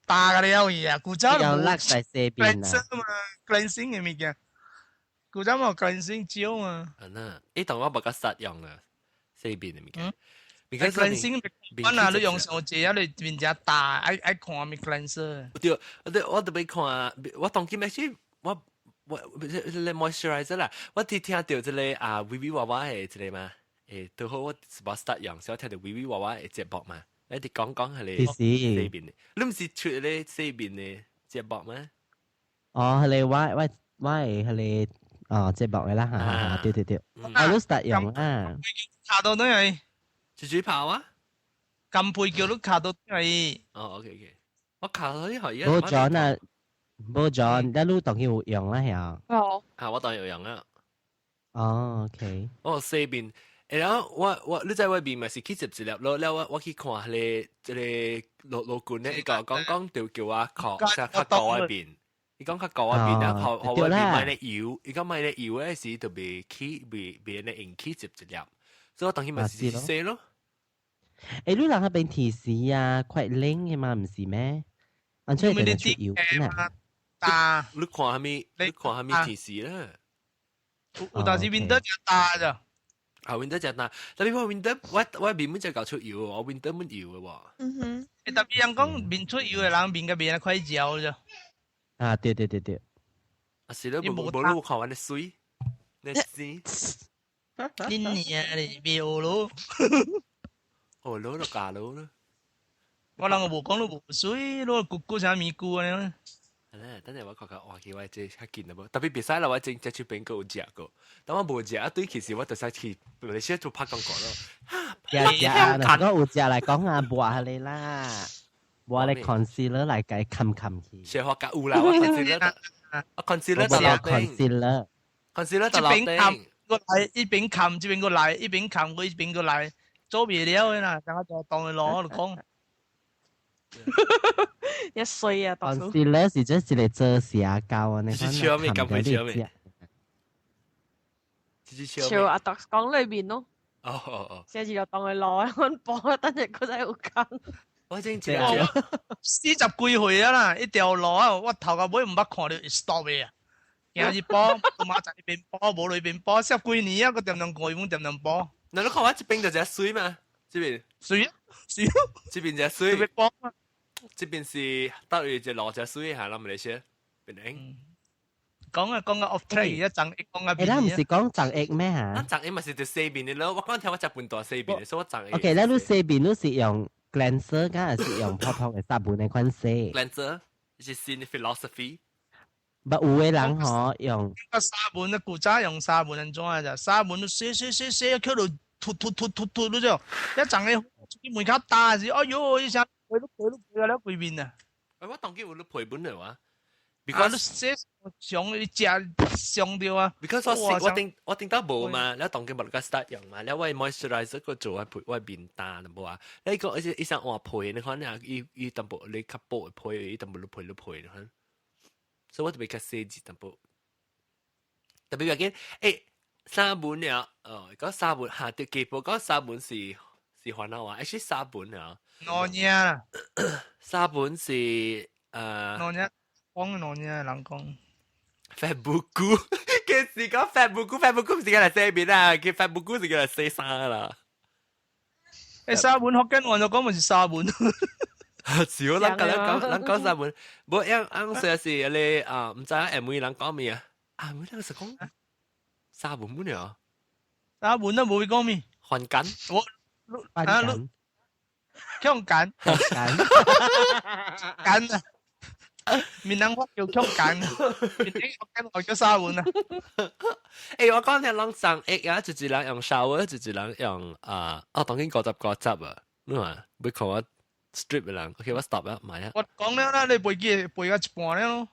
大個了去啊，古早用 Lux 來洗面啊。嘛，cleansing 嘅物件。古早冇 cleansing 蕉嘛。啊那，伊當我無甲實用啦，洗面嘅物件。 cleansing 我若你用上濟啊，你面誠大，愛愛看咪 cleanser。對，我特別看，我當今時我這個 moisturizer 啦，我聽聽到這個啊微微娃娃的這個嘛，都好我是把 start 用，所以聽到微微娃娃的節目嘛，一直講講係你洗面的，你毋是出咧洗面的節目嗎？哦，係你我我係你哦節目的啦，哈哈，對對對，我都 start 用啦。卡到哪樣？自己跑啊！金配叫你卡到哪樣？哦，OK OK，我卡到呢行而家。冇咗啊，冇咗，一路當然有用啦，係啊。哦。啊，我當然有用啊。哦，OK。我洗面，然後我你在外面咪是去接一粒咯，了我去看迄個這個羅羅冠咧，伊甲我講講就叫我靠，較較高一邊。伊講較高一邊，然後後外面買咧油，伊講買咧油嗰時就袂起，袂袂咧用起接一粒，所以我當然咪是洗咯。誒，你人嗰邊提示啊，快冷嘅嘛，唔是咩？按出嚟就出油啊。大，你看蝦米？你看蝦米提示啦？有當時 winter 真大咋？啊，winter 真大，特別我 winter 我面本就搞出油，我 winter 本油嘅喎。嗯哼。特別人講面出油嘅人面個面快焦咋。啊，對對對對。啊，是咯，無無你看完你水，你水。你娘你別學咯。哦，攞就假攞咯。我人個無講都無水，攞咕咕啥咪咕安尼。係咧，等陣我看看，哇，其實這較緊啦無，特別別使啦，我真隻手邊閣有食過，當我無食啊，對，其實我就使去馬來西亞做拍廣告咯。食食啊，若講有食來講啊，抹你啦，抹你 concealer 來共冚冚去。小學較有啦，我 concealer，我 concealer 就落 concealer ，concealer 就落頂。個來一邊冚，這邊個來，一邊冚，過一邊個來，做袂了的啦，等下就當佢攞就講。一衰啊！當初。 concealer 是這一個遮瑕膏啊，你是笑咩？咁會笑咩？笑阿達講裏面咯。哦哦哦。寫字就當佢攞，我播等陣佢仔有講。我真知40幾歲啊啦，一條路啊，我頭到尾毋捌看著 stop 的啊。今日播，明仔一邊播，無裏邊播，十幾年啊，閣點點過，阮點點播。那你看我這邊就只水嘛？這邊水水，這邊只水。播嘛？這邊是倒位一路只水下，咱們來先。變英。講啊講啊 off track 一陣一講啊。誒，咱毋是講十億咩嚇？咱十億嘛是佇西面的咯，我講聽我食半大西面的，所以我十億。 OK，咱你西面你是用 cleanser，敢係是用普通的紗布那款洗？cleanser 是新的 philosophy。不有的人吼用。個紗布啊，古早用紗布安怎啊？就紗布都洗洗洗洗，去到突突突突突嗰種，一陣嘅出去門口打時，哎喲一聲，皮都皮都皮了規面啊！哎，我當今有你皮本嚟話。 Because 你洗上你食上掉啊！Because 我頂到無嘛，你當今無個 start 用嘛，你我 moisturizer 個做我皮我面乾淡薄啊，你講一一聲換皮，你看啊，伊伊淡薄你較薄的皮，伊淡薄你皮你皮，你看，所以我特別較細緻淡薄。特別要緊，欸，三本了，哦，講三本嚇，對，基本講三本是番仔話，actually 三本啊。兩年。三本是兩年。講兩年人講。發布菇，件事講發木菇，發木菇唔是嚟洗面啊，佢發木菇是嚟洗衫啦。誒，沙門福建話就講咪是沙門。是我人講人講人講沙門，無樣樣說是你啊，毋知影每人講咩啊？啊，每人是講沙門冇了。沙門都冇會講咩？還緊。我啊，你強緊。緊。緊啊！閩南話叫強緊，閩南話叫沙門啊。欸，我講聽攏送一啊，一人用 shower，一人用啊，哦，當然55集啊，你話要看我 strip 嘅人，OK，我 stop 啦，買啊。我講了啦，你背記背到一半了咯。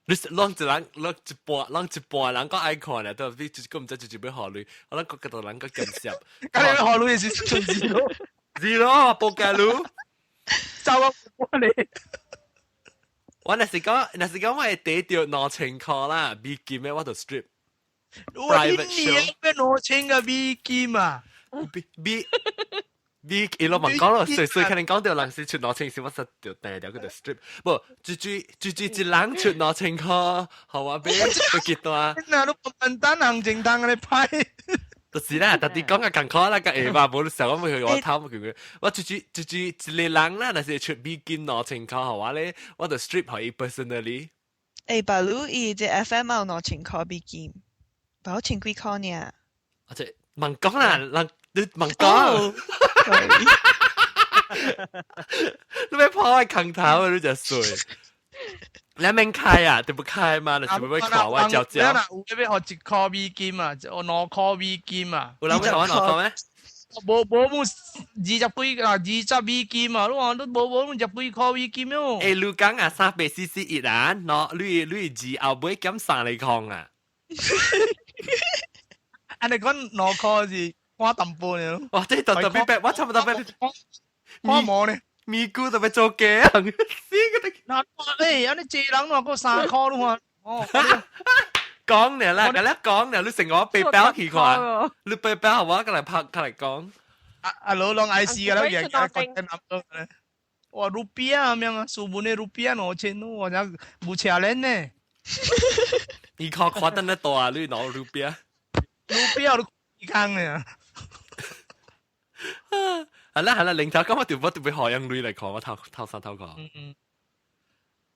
你攏一人攏一半，攏一半人講愛看咧，都比就是唔知就是欲予鐳，我諗個個人個減少。咁你予鐳是出 zero， zero 報價鐳，走啊！我你。我若是講，若是講我會得著2000箍啦，美金嘅我就 strip。我你咩2000個美金啊？美美美，伊攏問講咯，隨隨可能講到人是出兩千是我實就訂掉佢就 strip。無，最最最最一人出兩千箍，好我俾俾幾多啊？那都簡單行政單嚟派。就是啦，特別講個共款啦，個下巴無想我咪去我頭咪佢，我最最最最一個人啦，若是出美金兩千箍，好我咧，我就 strip 予伊 personally。欸，白魯伊這 FM 有2000箍美金，無千幾箍爾。啊，這問講啦，人你問講，你欲破我空頭啊！你就衰。你免開啊，就不開嘛，就是欲看我招招。有欲予1箍美金啊，我2箍美金啊。有人欲予我2箍咩？無無無20幾啊，20美金啊！你話你無無20幾箍美金喲。欸，你講啊，341啊，喏，你你字後尾減3厘空啊。按呢講2箍是看淡薄呢。哇！這特特別白，我差不多白。看毛呢？咪咕特別做假啊！死個嗱，欸，按呢濟人話過3箍你看。哦。講呢啦，咁你講呢，你成個被標起看，你被標我過來拍過來講。啊啊，老攏愛死個啦，日日講南東咧。哇，盧比啊，咁樣啊，數本的盧比啊，2000咯，我講無車輪呢。你看看得那多啊，你攞盧比啊？盧比啊，都健康呢。係啦係啦，領頭今日條我特別學用鐳來看，我頭頭三頭個。嗯。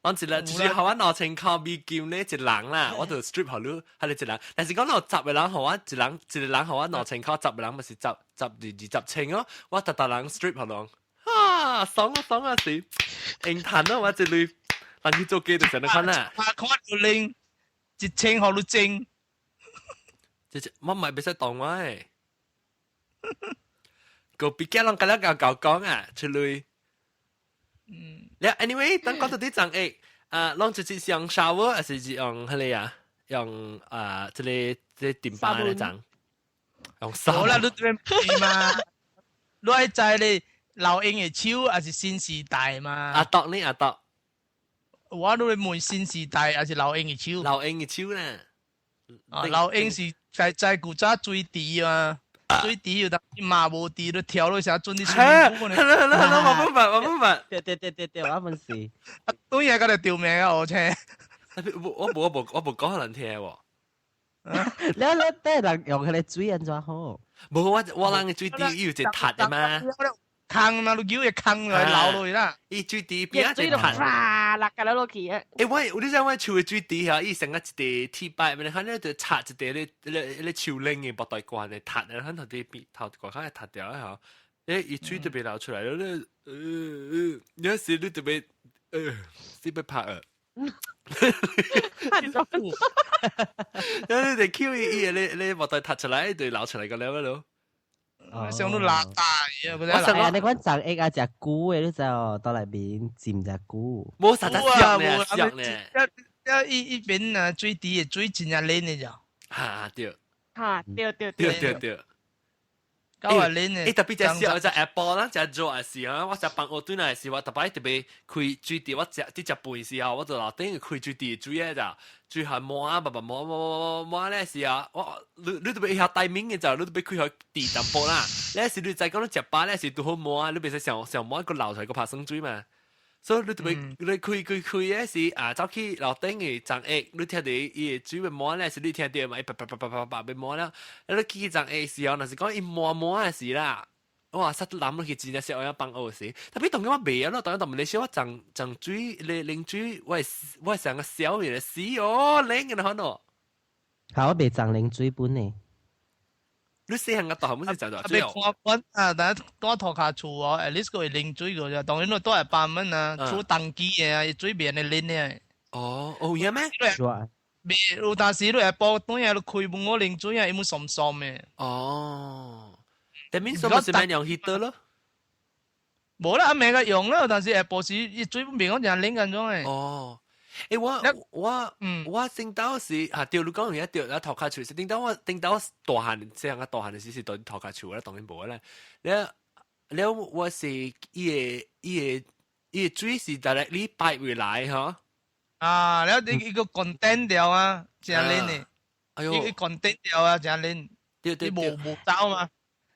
我一個就是予我2000箍美金咧，一人啦，我就 strip 予你，係你一人。但是講到十個人予我一人，一個人予我兩千箍，十個人咪是十十二20千咯。我逐逐人 strip 予攏，啊，爽啊爽啊是，用趁咯我這類，人去做雞就成日看啦。啊，看就拎1000予你掙，這這我唔係袂使當我誒。個別家攏甲咱𠢕講啊，出類。嗯。了，anyway，等講到啲層誒，啊，攏直接用 shower 還是用彼個啊？用啊，這個這個電板來裝。用沙。好啦，你這邊嘛？你愛知咧老鷹的手還是新時代嘛？阿獨呢？阿獨。我都會問新時代還是老鷹的手？老鷹的手呢？啊，老鷹是在在古早水池啊。水池有當馬無池，你跳落啥準你水庫呢？好啦好啦好啦，我不問我不問。對對對對對，我問是。啊，對啊，佮你丟命啊，而且。我我無我無我無講予人聽喎。你你帶人用彼個水按怎好？無我我人的水池伊有一個塔的嘛。空嘛，你叫伊空來流落去啦。伊水池邊仔一個塔。哇，落個落去啊！欸，我你知我厝的水池哈，伊成個一塊鐵板，咪反正就插一塊咧咧咧樹林的木大罐的塔，然後頭啲邊頭關口會塌掉啊！吼，欸，伊水特別流出來，你有時你特別是欲拍啊！你哋 Q 伊伊咧咧木大塌出來，就流出來個了咯。上到垃圾啊！我想講你講長一啊，食菇的，你知哦，到內面浸隻菇。無啥子香呢，香呢。一一一邊啊，水池的水真正冷的咋？哈對。哈對對對對對。夠啊冷的。欸，特別隻小隻下晡咱食熱的時候，我食放學轉來的時，我逐擺特別開水池，我食佇食飯時候，我就樓頂開水池水的咋，水下抹啊，慢慢抹抹抹抹抹咧時啊，我你你特別會曉timing 的咋，你特別開予甜淡薄啦。咧時你知講你食飽咧時拄好抹啊，你袂使上上抹閣流出來閣拍算水嘛。所以你特別你開開開嘅時啊，走去樓頂嘅層下，你聽到伊嘅水欲滿咧，是你聽到嘛？伊叭叭叭叭叭叭欲滿了，你去層下時候，若是講伊滿滿嘅時啦，哇！實攬落去真正是愛放學時，特別當然我袂啊咯，當然當馬來西亞我浸浸水，你淋水，我成個小嘅死哦，冷嘅啦，可能。好，我袂浸冷水本呢。你細漢個大漢本是浸大水哦。看看啊，但係住塗跤厝哦，at least 佢會冷水個啫。當然你住 apartment 啊，厝當機嘅啊，水袂按呢冷嘅。哦，哦，有咩？未有當時你下晡轉來你開門我冷水啊，伊會酸酸嘅。哦。但免說是免用 heater 咯。無啦，暗暝個用啦，但是下晡時伊水袂講誠冷咁種嘅。哦。欸，我頂到是啊，對你講嘢對，啊塗跤厝是頂到我頂到大漢，這樣個大漢的時是對塗跤厝啦，當然無啦。了了，我是伊個水是 directly pipe 回來嗬。啊，了你伊個 contain 掉啊，誠冷的。哎喲，伊 contain 掉啊，誠冷。對對對。無無走嘛。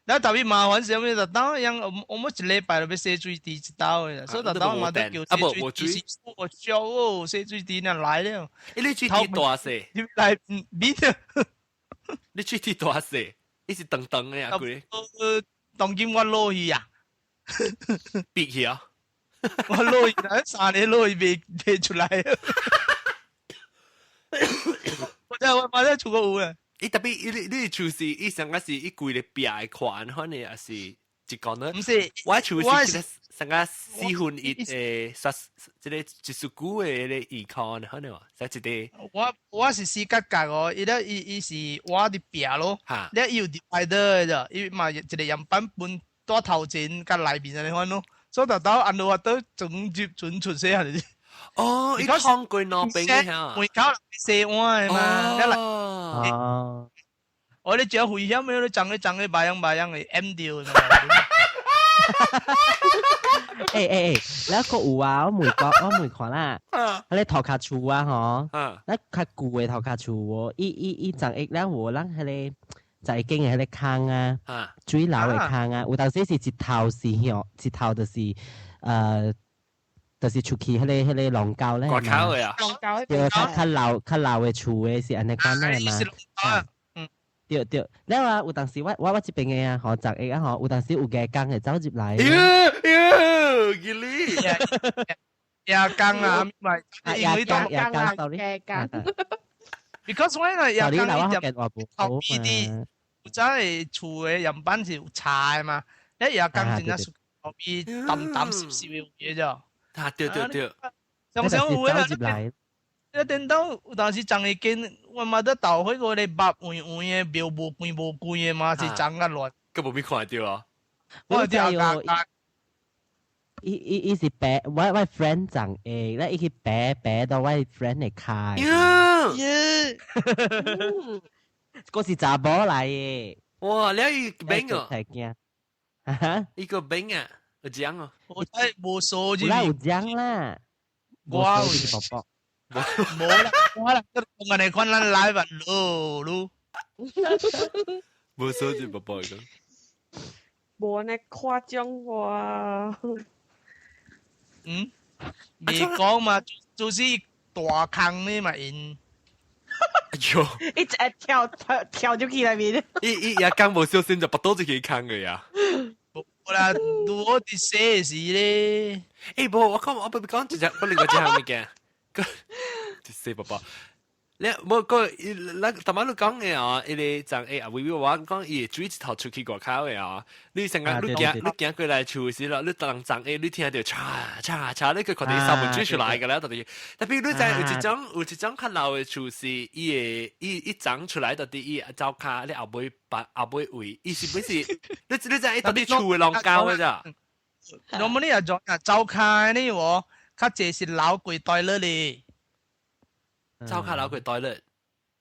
了特別麻煩是啥物？就當樣我們一禮拜就欲洗水池一道的，所以就當嘛都叫洗水池。我笑哦，洗水池那來了。欸，你水池大細？你來面啊？你水池大細？伊是長長的啊，規。當今我落去啊，閉去啊！我落去，3年落去未出來。我真我馬上出個有啊。伊特別伊你厝是伊上個是伊規個壁的款，反正也是一個呢。毋是，我厝是一個上個1/4的，煞這個一束久的迄個耳孔，可能話，使一個。我是四角角哦，伊咧伊伊是我佇壁咯，咧伊有 divider 的咋，伊嘛一個樣板分蹛頭前佮內面按呢款咯，所以逐兜按落都裝入準出細漢就是。哦，伊通過兩邊的嚇。門口人洗碗的嘛，哦。我你真危險的，你髒咧髒咧，白樣白樣會淹著。欸欸欸，了閣有啊，我問講，我問看啦，彼个塗跤厝啊吼，咱較舊的塗跤厝哦，伊伊伊十一了有咱彼个在間的彼个坑啊，水流的坑啊，有當時是一頭是向，一頭就是就是出去彼个龍溝咧外口的啊，龍溝對，較較老較老的厝的是按呢款的嘛。對對，了啊，有當時我這邊的啊，吼，十一啊吼，有當時有蜈蚣會走入來。喲喲，吉利，蜈蚣啊，咪因為當蜈蚣，sorry，蜈蚣。 Because 我那蜈蚣伊點頭邊啲，有早的厝的樣板是有柴的嘛，你蜈蚣真正是頭邊淡淡濕濕的有嘢啫。啊，對對對，常常有的啦。你電到有當時髒會見，我嘛咧豆彼個咧肉黃黃的，苗無乾無乾的嘛，是髒甲亂。閣無必看著啊！我知哦。伊伊伊是白，我 friend 長的，咧伊去白白到我 friend 的跤。耶！嗰是查某來的。哇！你伊冰哦。太驚。伊個冰啊，有獎哦。我知無數有啦有獎啦。我有寶寶。無啦，我啦，我按呢款咱來吧，囉囉。無數字寶寶講。無按呢誇張哇。嗯，未講嘛，就是大坑呢嘛𪜶。哎喲！一直跳跳跳入去內面。伊伊也講無小心就跋倒入去坑個呀。無啦，拄好佇洗時咧。欸，無，我講我不講一隻，我另外一項物件。個死寶寶，你無個，咱頭仔你講的哦，伊個從欸啊，微微我講伊會水一頭出去外口的哦，你成日你行你行過來厝時咯，你當髒欸，你聽著嚓嚓嚓，你去看著伊三門水出來個啦，到底。特別你知有一種較老的厝是，伊會伊伊長出來，到底伊走跤，你後尾把後尾位，伊是本是，你知伊到底厝的攏溝的咋？我們呢又做啊，走跤呢喎，較濟是流過 toilet 咧。走跤流過 toilet。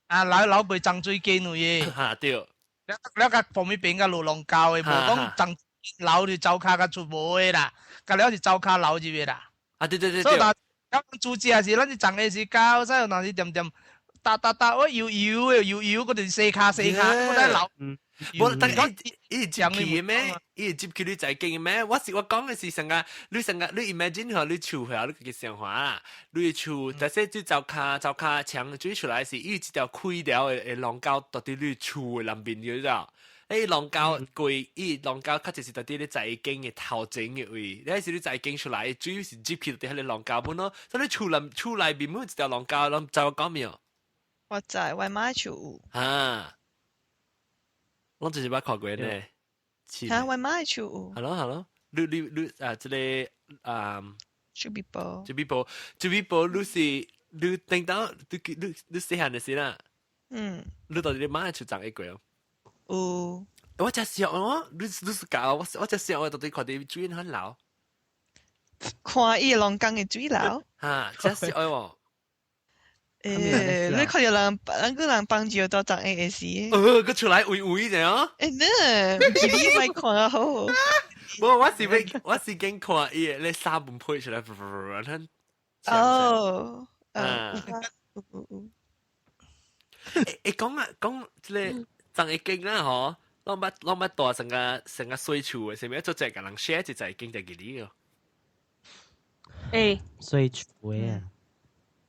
啊，流流過髒水間位的。哈對。了了較旁邊邊較落龍溝的，無講髒流就走跤較出無的啦，較了是走跤流入的啦。啊對對對對。所以若煮食時，咱是髒的時搞，所以有當時點點打打打，我油油的油油，嗰陣洗跤洗跤，我在流。無，但係伊接去咩？伊接去你在經咩？我是我講嘅是成個，你成個你 imagine 嗬，你厝下你嘅想法啦，你厝，但是最灶跤灶跤牆水出來是伊一條開條的廊溝到佇你厝的南邊，你知道？誒，廊溝過，伊廊溝較就是佇你在經的頭前的位，你是你在經出來，主要是接去佇彼个廊溝本咯。所以你厝內厝內面每一條廊溝，攏知我講沒有？我知，我媽厝有。啊，我就是捌看過呢。嚇，我媽厝有。係咯係咯，你你你啊，這個啊，樹比波，樹比波，樹比波，你是你聽到你你你細漢的時啦？嗯。你到底你媽厝長一過哦？有。我真想哦，你你是教我，我真想我到底看到水很流。看伊龍江的水流。嚇，真是愛喎。誒，你看到人人個人幫住到長會時。佢出來圍圍者哦。誒，呢，你咪看啊好。無，我是欲，我是驚看伊你三本配出來，哦，嗯，誒講啊講，這個張一經啦嗬，攏捌攏捌大成個成個水厝的，啥物做隻共人 share 一隻經就記你哦。誒，水厝的啊。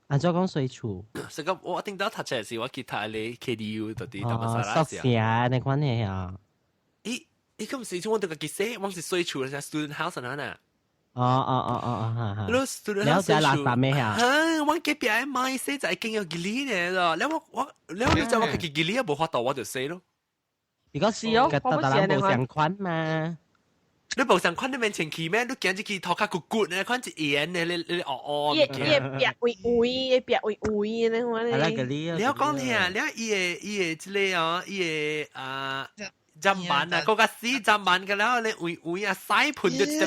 按怎講水厝？這個我頂到讀冊時，我去讀咧 KDU 到佇達馬薩宿舍那款的啊。咦咦，咁時我哋個記我是水厝，係 student house 啊。哦哦哦哦哦，哈哈。你 student house 了解垃圾咩啊？嚇，我隔壁買洗就係經有吉利呢，了我我了你就我自己吉利啊，無法度我就洗咯。如果是哦，我人無相款嘛。你無相款你免清氣咩？你行入去頭殼骨骨呢，款一鹽呢，你你哦哦。伊伊壁位位，伊壁位位呢款咧。係啦，你要講聽，了伊個伊個這個哦，伊個啊，砧板啊，嗰個死砧板個了，你位位啊，洗盤就一點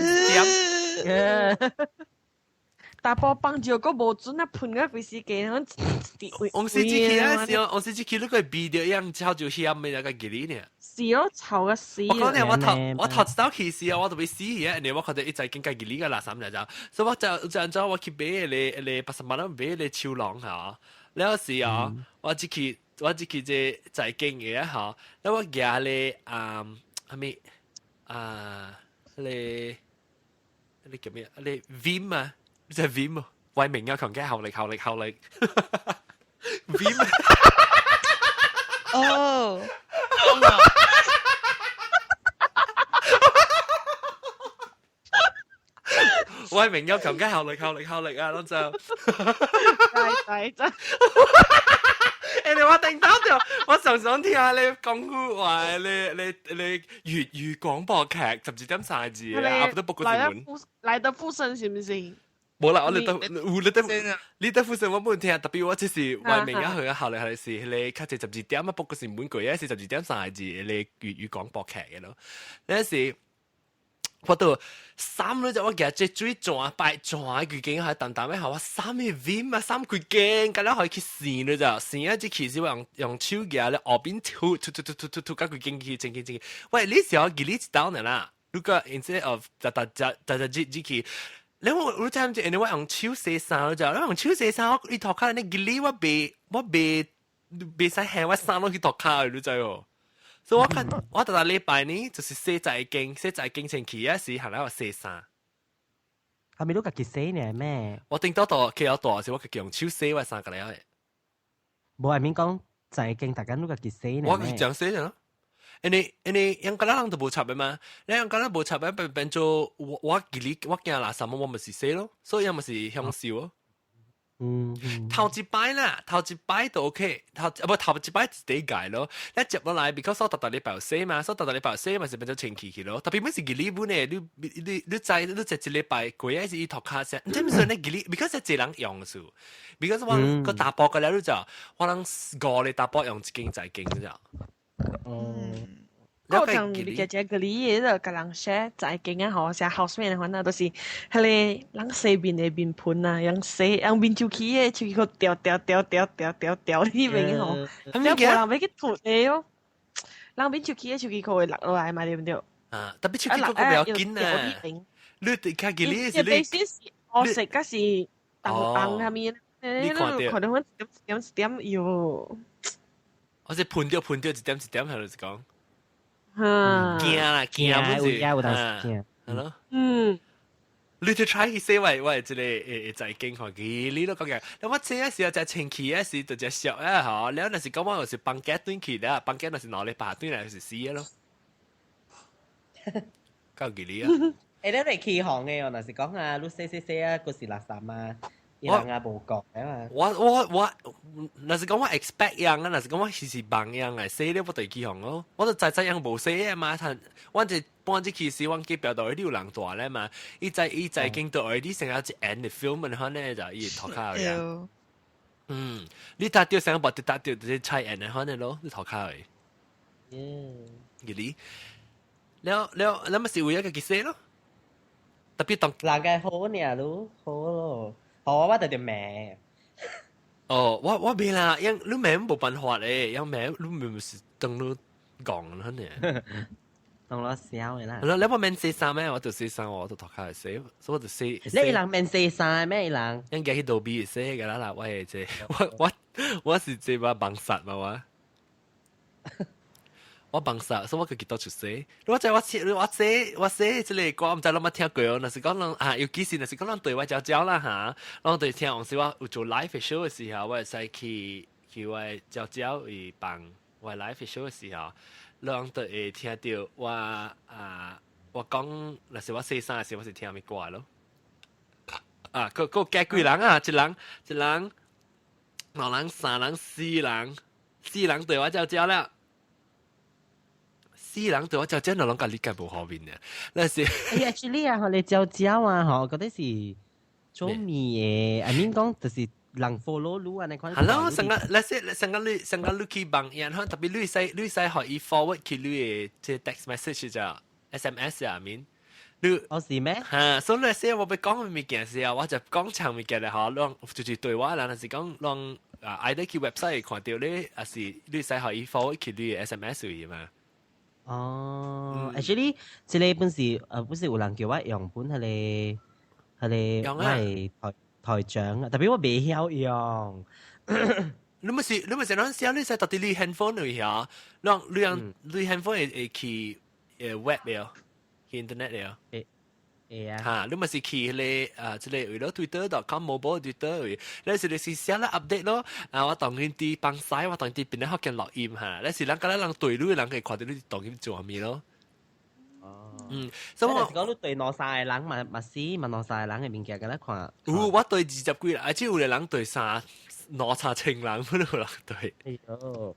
一點。大波放尿個無準啊，噴啊，規時間響位。王司機去啊，是哦，王司機去你個味道一樣臭就香的那個吉利呢。是哦，臭個死。我講你，我頭我頭一道去時啊，我就欲死去啊，因為我看到一再經過吉利個垃圾就，所以我就就按照我去買個個八十萬蚊買個手囊嚇，了時啊，我只去我只去這在經嘅嚇，了我舉咧啊，啥物啊，咧咧叫咩？咧 Vim 啊。就係 Vim 啊，偉明啊，強雞效力效力效力，Vim 哦，偉明啊，強雞效力效力效力啊，攏就，真真。誒，你我頂到就，我常常聽下你講古話，你你你粵語廣播劇十二點三字啊，不得報個新聞。來得附身是唔是？無啦，我你得有你得你得附身我冇聽，特別我這是外面啊去啊，後來係是你較濟十二點啊，報個新聞過啊，是十二點三字你粵語廣播劇嘅咯。那時我都衫咧就我記這水泉擺泉規間係淡淡的，我衫嘅 Vim 啊，衫規間，咁樣可以去洗咧就，洗啊這其實我用用手夾咧，後邊吐吐吐吐吐吐吐，甲規間去清清清。喂，你時候記你一道呢啦，如果 instead of 逐逐逐逐逐只去。你我我知唔知？因為我用手洗衫就，我用手洗衫，我伊塗跤你記你我袂我袂袂使掀我衫攏去塗跤，你知哦？所以我看我逐逐禮拜呢，就是洗在間洗在間清氣啊，是行來我洗衫。係咪都家己洗呢？咩？我頂多到企較大時，我家己用手洗我衫個了。無係免講在間，大家都家己洗呢？我家己講洗咯。因為因為英格蘭人都無插的嘛，你英格蘭無插的變變做我我記哩我驚垃圾我咪是洗咯，所以咪是享受咯。嗯，頭一擺啦，頭一擺都 OK，頭啊不頭一擺是第一屆咯，你接落來，because 我逐逐禮拜有洗嘛，所以逐逐禮拜有洗嘛是變做清氣去咯。特別每是記哩本呢，你你你知你知一禮拜過還是伊塗跤先，你唔算你記哩，because 係一人用數，because 我個大波個了你就，我人五個大波用一間在間就。嗯。我講你家只個你就共人 share 在間啊，吼，成 housemate 的款啊，都是彼個人洗面的面盆啊，用洗用面手機的手機個掉掉掉掉掉掉掉呢邊吼，了無人欲去吐的哦，人面手機的手機殼會落落來嘛，對毋對？啊，特別手機殼個比較緊啊，你較記你是你，是黑色，抑是紅紅啥物？你看著，看著阮一點一點一點喲。我是噴掉噴掉一點一點，係就是講。驚啦驚，有有當時驚，係咯。嗯。你就 try 去洗我我這個會在經看佢，你都講嘅。那我這時候就清氣的時就只熟啊嗬，了若是講我就是放假轉去啦，放假若是2禮拜轉來就是死咯。夠幾哩啊？欸，你嚟起行嘅，若是講啊，你洗洗洗啊，嗰是垃圾啊，伊人也無講啊嘛。我，若是講我 expect 樣啊，若是講我是幫樣啊，洗了我就起行咯。我就知知樣無洗啊嘛，但我就搬這其實我記表到有人大咧嘛，伊在伊在經到你成日一 end film 的話呢，就伊頭殼嘅。嗯，你搭到成日搭到就是菜 end 的話呢咯，你頭殼嘅。嗯，記哩，了了，那麼是為一個結洗咯。特別當人嘅好呢，都好咯，好我就條命。哦，我未啦，因你命冇辦法咧，因命你明是等你講啦呢。當我笑嘅啦。你你冇免洗衫咩？我就洗衫，我就頭殼洗，所以我就洗。你人免洗衫咩？人應該去道邊洗嘅啦啦，我係這，我是這把幫殺嘛我。我幫殺，所以我家己到出洗。我知我洗我洗我洗這個歌，毋知攏捌聽過哦。若是講人啊，尤其是若是講人對我鳥鳥啦嚇，攏對聽，有時我有做 live show 的時候，我會使去去我鳥鳥伊幫我 live show 的時候，攏就會聽到我啊，我講若是我洗衫的時候，我是聽啥物歌咯。啊，閣閣加幾人啊？一人一人，兩人、三人、四人，四人對我鳥鳥了。四人對我鳥鳥，攏佮你計無好面嘅，那是。欸，actually 啊，你鳥鳥啊，嗬，嗰啲是做咩嘅？I mean 講就是人 follow 你啊，你看。係咯，成個那些成個你成個你去幫，然後特別你使可以 forward 去你嘅這 text message 就 SMS 啊，面。你哦是咩？嚇，所以那些我欲講物件時候，我就講長物件咧，嗬，攏就是對話啦，若是講攏啊，either 去 website 看到你，還是你使可以 forward 去你嘅 SMS 去嘛。哦，actually，這個本是本是有人叫我用本彼個彼個我係台台長啊，特別我未曉用。你咪是啷寫？你使到底你 handphone 裏遐，啷你用你 handphone 會去web 了，去 internet 了。會會啊。嚇，你咪是去彼個啊，這個為了 twitter.com mobile Twitter 位，你是你是寫了 update 咯。啊，我當然佇放西，我當然佇邊咧福建錄音嚇。你是人敢若人對你，人可以看到你當然做啥物咯。哦。嗯，所以我講你對兩三個人嘛嘛是嘛兩三個人的物件，敢若看。有我對20幾人，啊，只有個人對三兩三千人，不有人對。哎喲。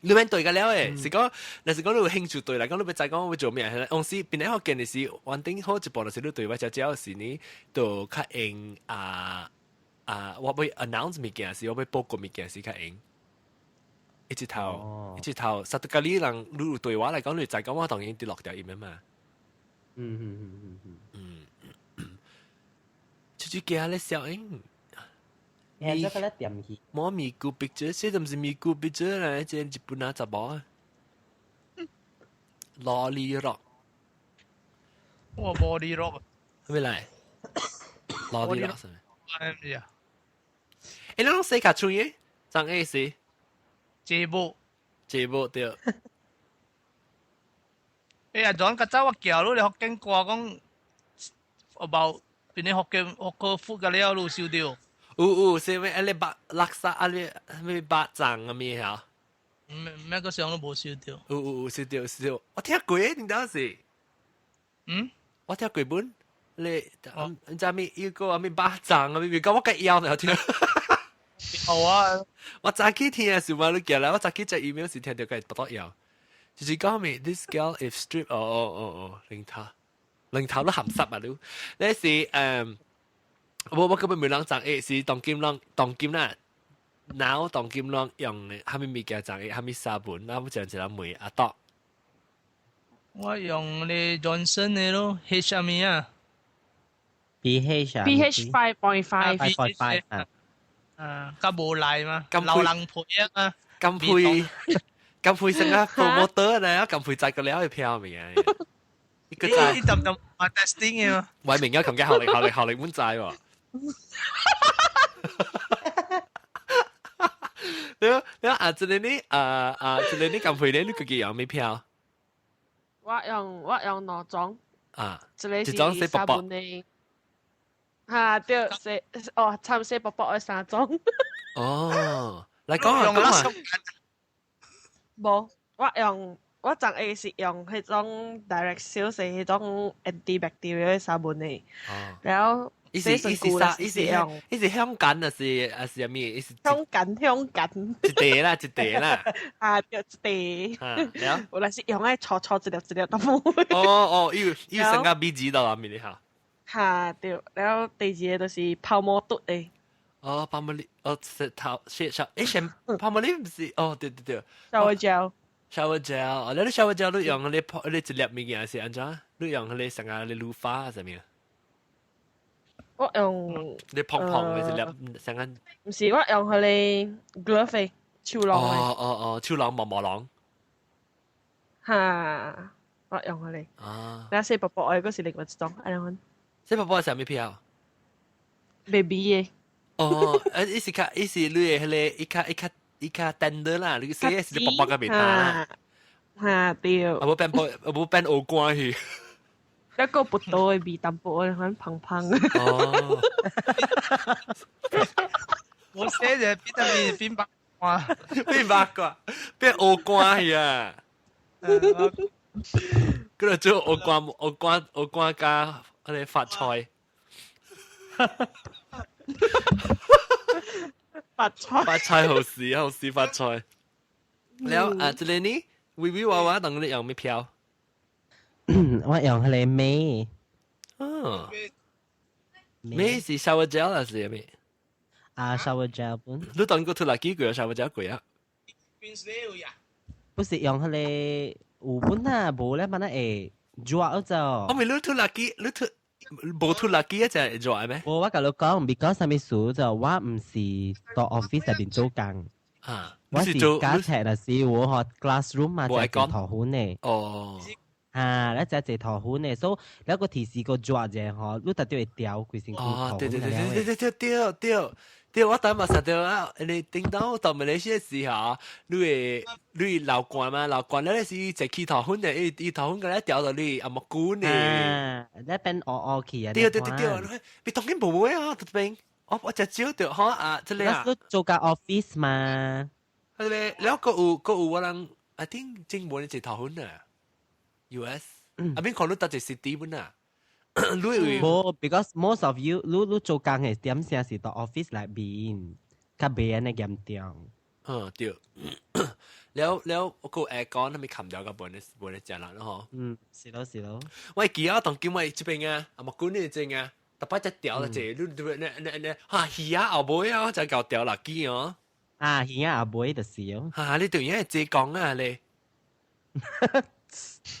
你免對個了誒，是講，若是講你有興趣對來講，你欲知講欲做咩？當時邊咧福建的時，穩定好一步，就是你對我鳥鳥時呢，就較用啊啊，我欲 announce 物件時，我欲報告物件時較用。一直頭，一直頭，實在你人你有對我來講，你知講我當然佇錄掉音嘛。嗯，出去驚咧小英。欸，這個咧點去？冇咪咕 picture，這毋是咪咕 picture 來，這日本啊查某啊。蘿莉rock。我 body rock。咩來？蘿莉 rock 是咩？唔知啊。欸，你攏洗卡喙嘅？張 A 是？節目。節目對。欸，阿 John，較早我叫你福建歌講，about 邊啲福建福個福個了，你收到？有有，是咩？啊你白垃圾啊你咩白臟啊咩嚇？咩咩個相都無收到。有有有收到收到，我聽過，你當時？嗯？我聽過本，你你知咩？伊個咩白臟啊咩？講我計腰就聽。好啊！我早起聽的時候，你寄來，我早起隻 email 時聽到佢不得要，就是講咩？This girl if strip，哦哦哦哦，零頭零頭都鹹濕啊！你，你是我根本沒人長誒，是當今人當今啦，now 當今人用啥物物件長誒，啥物沙本，那我講一人問阿多。我用你 Johnson 的咯，H 啥物啊？pH 啊？pH 5.5。 5.5啊。啊，較無賴嘛，老人配啊嘛。金配金配成啊 promoter 咧，金配載個了去票物件。一個在你浸浸啊 testing 嘅嘛。偉明而家琴嘅學歷學歷學歷滿載喎。你你啊，這個你啊啊，這個你金配咧，你自己有咩票？我用兩種。啊，一個一種是洗薄薄沙本的，嚇對，洗哦，差唔洗薄薄的三種。哦，來講下講下。無，我用我昨下是用彼種 direct sales 的彼種 antibacterial 的沙本的，然後伊是洗伊是啥？身軀伊是用伊是香港還是還是啥物？伊是香緊香緊，一塊啦，一塊啦。啊對一塊。啊，了。我若是用愛搓搓一粒一粒都無。哦哦，伊伊成個米紙到內面的哈。哈對，然後第二個就是泡沫嘟的。哦，泡沫粒，哦，是頭是小，誒，先泡沫粒毋是，哦，對對對。 shower gel。 shower gel，哦，你 shower gel 你用你泡你一粒物件是按怎？你用彼個成個你乳發啥物？我用。你碰碰的一粒成個。毋是，我用彼個 glove 的手籠。哦哦哦，手籠毛毛籠。哈，我用彼個。啊。那洗薄薄的，閣是另外一種，按呢款。洗薄薄是啥物票？baby 的。哦，啊，伊是較，伊是你的彼個，伊較伊較伊較 tender 啦，你洗的是薄薄個袂焦啦。哈對。啊，無變薄，無變烏乾去。一個葡萄的味淡薄，很胖胖。哦。我寫就變得變變白瓜，變白瓜，變烏乾去啊！嗰度做烏乾烏乾烏乾加彼個發菜。發菜，發菜好食，好食發菜。了啊，這個呢，微微娃娃當你用咩票？我用彼個咩？哦，咩是 shower gel 還是咩？啊，shower gel 本。你當過吐垃圾過 shower gel 過啊？不是用彼個有本啊，無咧，反正會熱就。我咪你吐垃圾，你吐。無吐垃圾一隻會熱咩？無，我共你講，because 啥物事就我毋是到 office 入面做工。啊，我是教冊若是我學 classroom 嘛，就係塗粉的。哦。啊，你只坐塗粉的，所以你個提示個熱者吼，你特別會掉規身軀。哦，對對對對對對對對對，我等嘛實到啊，你頂到到馬來西亞時候，你會你流汗嘛，流汗咧是坐起塗粉的，伊伊塗粉個咧掉到你阿木菇呢。啊，你變烏烏去啊！對對對對，你當然無會啊，特別我我只少著吼啊，這個啊。你做間 office 嘛？係咧，了閣有閣有我人，I think 正門坐塗粉啊，US，啊邊看你搭一 city 本啊。你會無，because most of you 你你做工的點聲是到 office 內面，較袂按呢嚴重。嗯，對。了了，我個 aircon 係咪冚掉個本咧本咧食啦，嗬。嗯，是咯是咯。我記得當今我這邊啊，啊木管呢正啊，特別只掉啦，這你你你你哈魚仔後尾啊，就搞掉垃圾哦。啊，魚仔後尾就是哦。哈，你突然間這講啊你。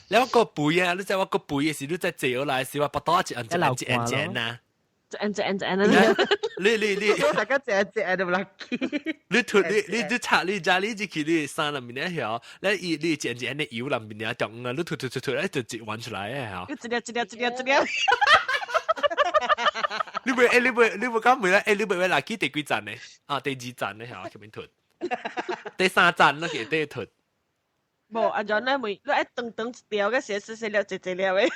了個背啊，你知我個背嘅時，你再坐落來時，我腹肚一按一按一按一按啊。一按一按一按啊！你你你，大家一按一按就 lucky。你吐你你你插你家你入去你衫內面咧曉，你伊你一按一按的油內面咧中啊，你吐吐吐吐，咧就一完出來嘅曉。一粒一粒一粒一粒。你袂欸你袂你袂講袂咧？欸你袂欲垃圾第幾站呢？啊，第二站咧曉，前面吐。第三站咧給第吐。無，阿john 咧每你愛長長一條嘅，細細細粒一一粒的。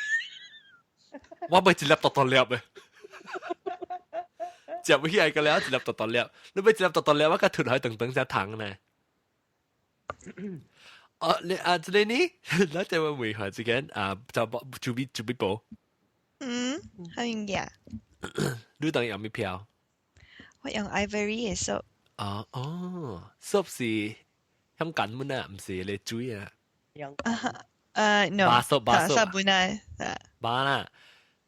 我袂一粒大大粒的。食不起來個了，一粒大大粒。你欲一粒大大粒，我共吐落去長長只糖呢。哦，你啊，這個呢？咱再問下這個啊，就準備準備報。嗯，好用嘅。你當用咩票？我用 Ivory 的 soap。啊哦，soap 是香港們啊，毋是你水啊。用。 No。 Bar soap bar soap。沙本啊。 Bar 啦。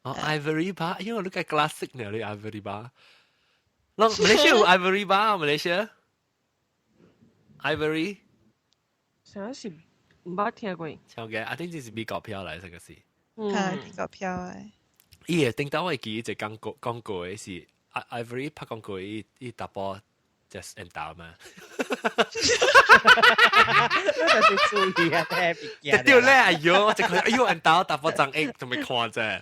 哦，Ivory bar，因為你個 classic 呢，你 Ivory bar。啷，馬來西亞有 Ivory bar，馬來西亞。Ivory。啥是毋捌聽過？聽過，I think 這是美國票來，這個是。嗯。美國票的。伊會頂到我會記一個廣告廣告的是 Ivory 拍廣告，伊伊查埔就是緣投嘛。你就是注意啊，聽對咧，哎喲，我就看，哎喲，緣投查埔張益仲未看啫。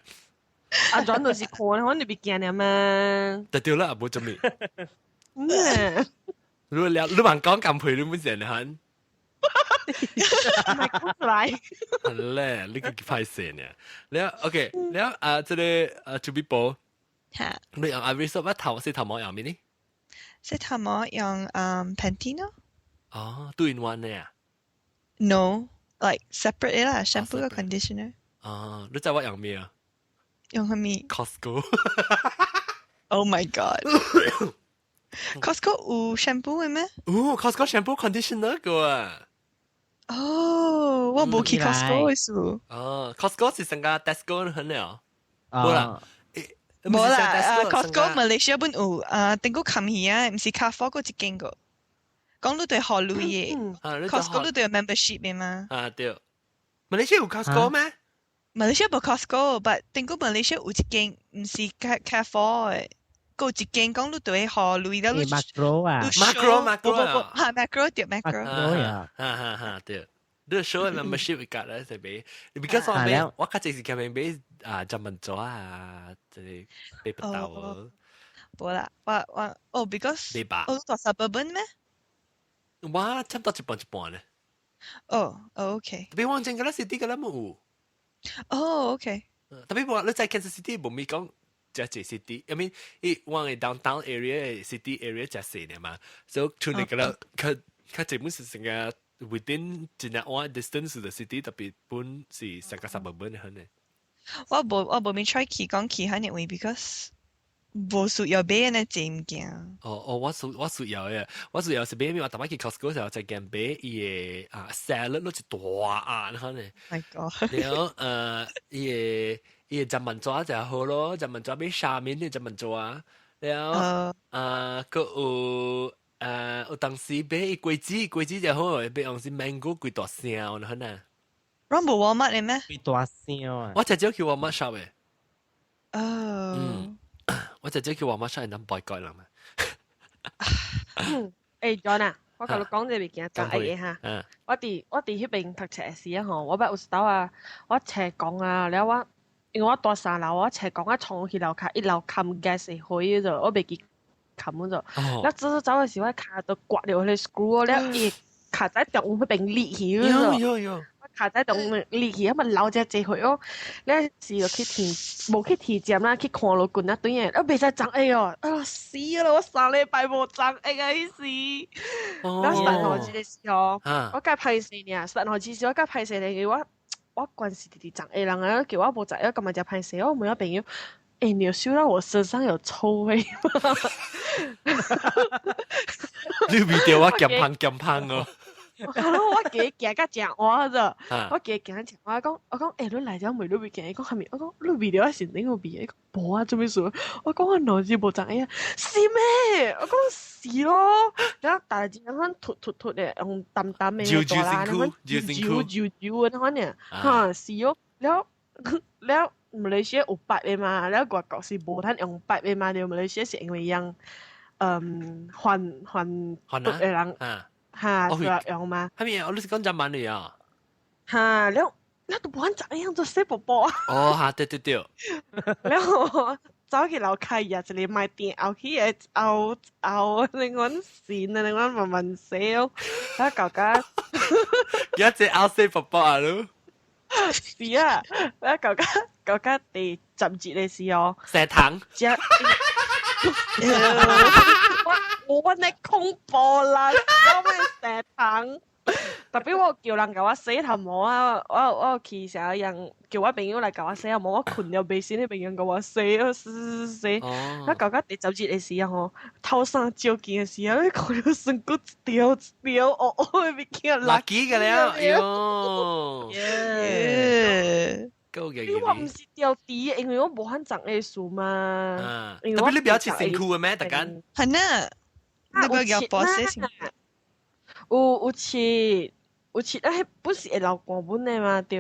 阿轉就是看，可能別驚了嘛。對對啦，無做咩。嗯。如果了，你問講咁配，你本身很。唔係講出來。咧，你個歹勢呢？了 OK，了啊，這個啊，朱比波，嚇，你用 Ivory soap 啊頭洗頭毛用咩呢？洗頭毛用Pantene 咯。哦，two in one 呢啊？ No，like separate 啦，shampoo 個 conditioner。哦，你知我用咩啊？用係咩？Costco。 Oh my god！Costco 有 shampoo 嘅咩？有 Costco shampoo conditioner 個啊。哦，我冇去 Costco 嘅數。哦，Costco 是成個 Tesco 很了。冇啦。冇啦，啊 Costco Malaysia 本有啊，頂個冚起啊，唔是 Carrefour 嗰一間個。講你對學類嘅，Costco 你對有 membership 嘅嘛？啊對。馬來西亞有 Costco 咩？馬來西亞冇 Costco，but 頂個馬來西亞有一間唔是 Carrefour 嘅。個一間講你對學類的，你 Makro 啊，Makro Makro 嚇 Makro 對 Makro，啊，哈哈哈對。你 show membership 格咧是買，because 我買我較濟時間買啊，專門做啊，這個買不到。無啦，我我哦，because 買吧。我住 suburban 咩？我差唔多一半一半咧。哦，OK。特別往前個啦，city 個啦冇有。哦，OK。特別我你在 Kansas City 無咪講。只隻 city，I mean，伊往嘅 downtown area city area 只細呢嘛，所以出嚟個啦，較較基本是成個 within 一個 one distance 的 city，特別本是成個 suburban 嘅呢。我無咪 try 去講去喺位，because 無需要買呢濟物件。哦哦，我需要嘅，我需要是買咩？我逐擺去 Costco 時候就見買伊個啊 salad 攞一大案可能。 My God！然後伊個雜文紙就好咯，雜文紙買下面啲雜文紙啊，然後啊，閣有有當時買伊果子，果子就好，買用是 mango 幾大聲，可能。攏無 Walmart 嘅咩？幾大聲啊！我直接去 Walmart shop 嘅。哦。嗯，我直接去 Walmart shop，人 boycott 人嘛。誒，John 啊，我甲你講這物件，講愛嘅哈。我佇彼邊讀冊時啊吼，我捌有一道啊，我冊講啊，了我因為我住三樓，我冊講啊衝去樓跤，一樓冚 gas 的火咗，我袂記冚咗。了走走走的時，我跤都刮著彼個 screw，了伊跤仔中有彼邊裂去咗。有有。跤仔中裂去，啊嘛流只濟血哦。了時就去體，無去體檢啦，去看落棍啊對嘅，啊袂使長液哦，啊死啦！我3禮拜無長液啊，彼時。了十號這個時候，我較歹勢爾，十號這時我較歹勢爾，因為我關係直直長液人啊，叫我無知影，感覺誠歹勢，我問我朋友，欸，你有嗅到我身上有臭味嗎？你味到我鹹香鹹香哦。係咯，我記行甲誠晏咋，我記行誠晏，我講，欸，你來遮問你味見，伊講啥物？我講你味著我身頂有味，伊講無啊，做咩事？我講我腦子無長液，是咩？我講是咯，然後大家款突突突的，用淡淡的大啦，那款油油油的那款爾，哈是哦，了了馬來西亞有 pipe 的嘛，了外國是無通用 pipe 的嘛，對，馬來西亞是因為用還還毒的人。哈，是用嗎？係咪？我你是講日文嚟啊？哈，了，了都無法怎樣做細寶寶啊！哦，哈，對對對。了我走去樓下呀，一個賣店後去的後後那款線啊，那款慢慢洗哦，我搞甲。一隻後細寶寶啊，你？是啊，我搞甲搞甲第十節的時候。砂糖。我那恐怖啦，我咩砂糖？特別我叫人共我洗頭毛啊，我去成日人叫我朋友來共我洗頭毛，我睏了袂醒，彼朋友共我洗，洗洗洗。我搞到第十節的時候吼，頭衫照鏡的時候，你看到身軀一條一條黑黑的物件。垃圾個了，喲。夠嘅。你話唔是掉地，因為我無法長會數嘛。特別你不要切身褲嘅咩？大家。係呢，你不要叫波洗身褲。有切有切啊！彼本是會流汗本的嘛，對，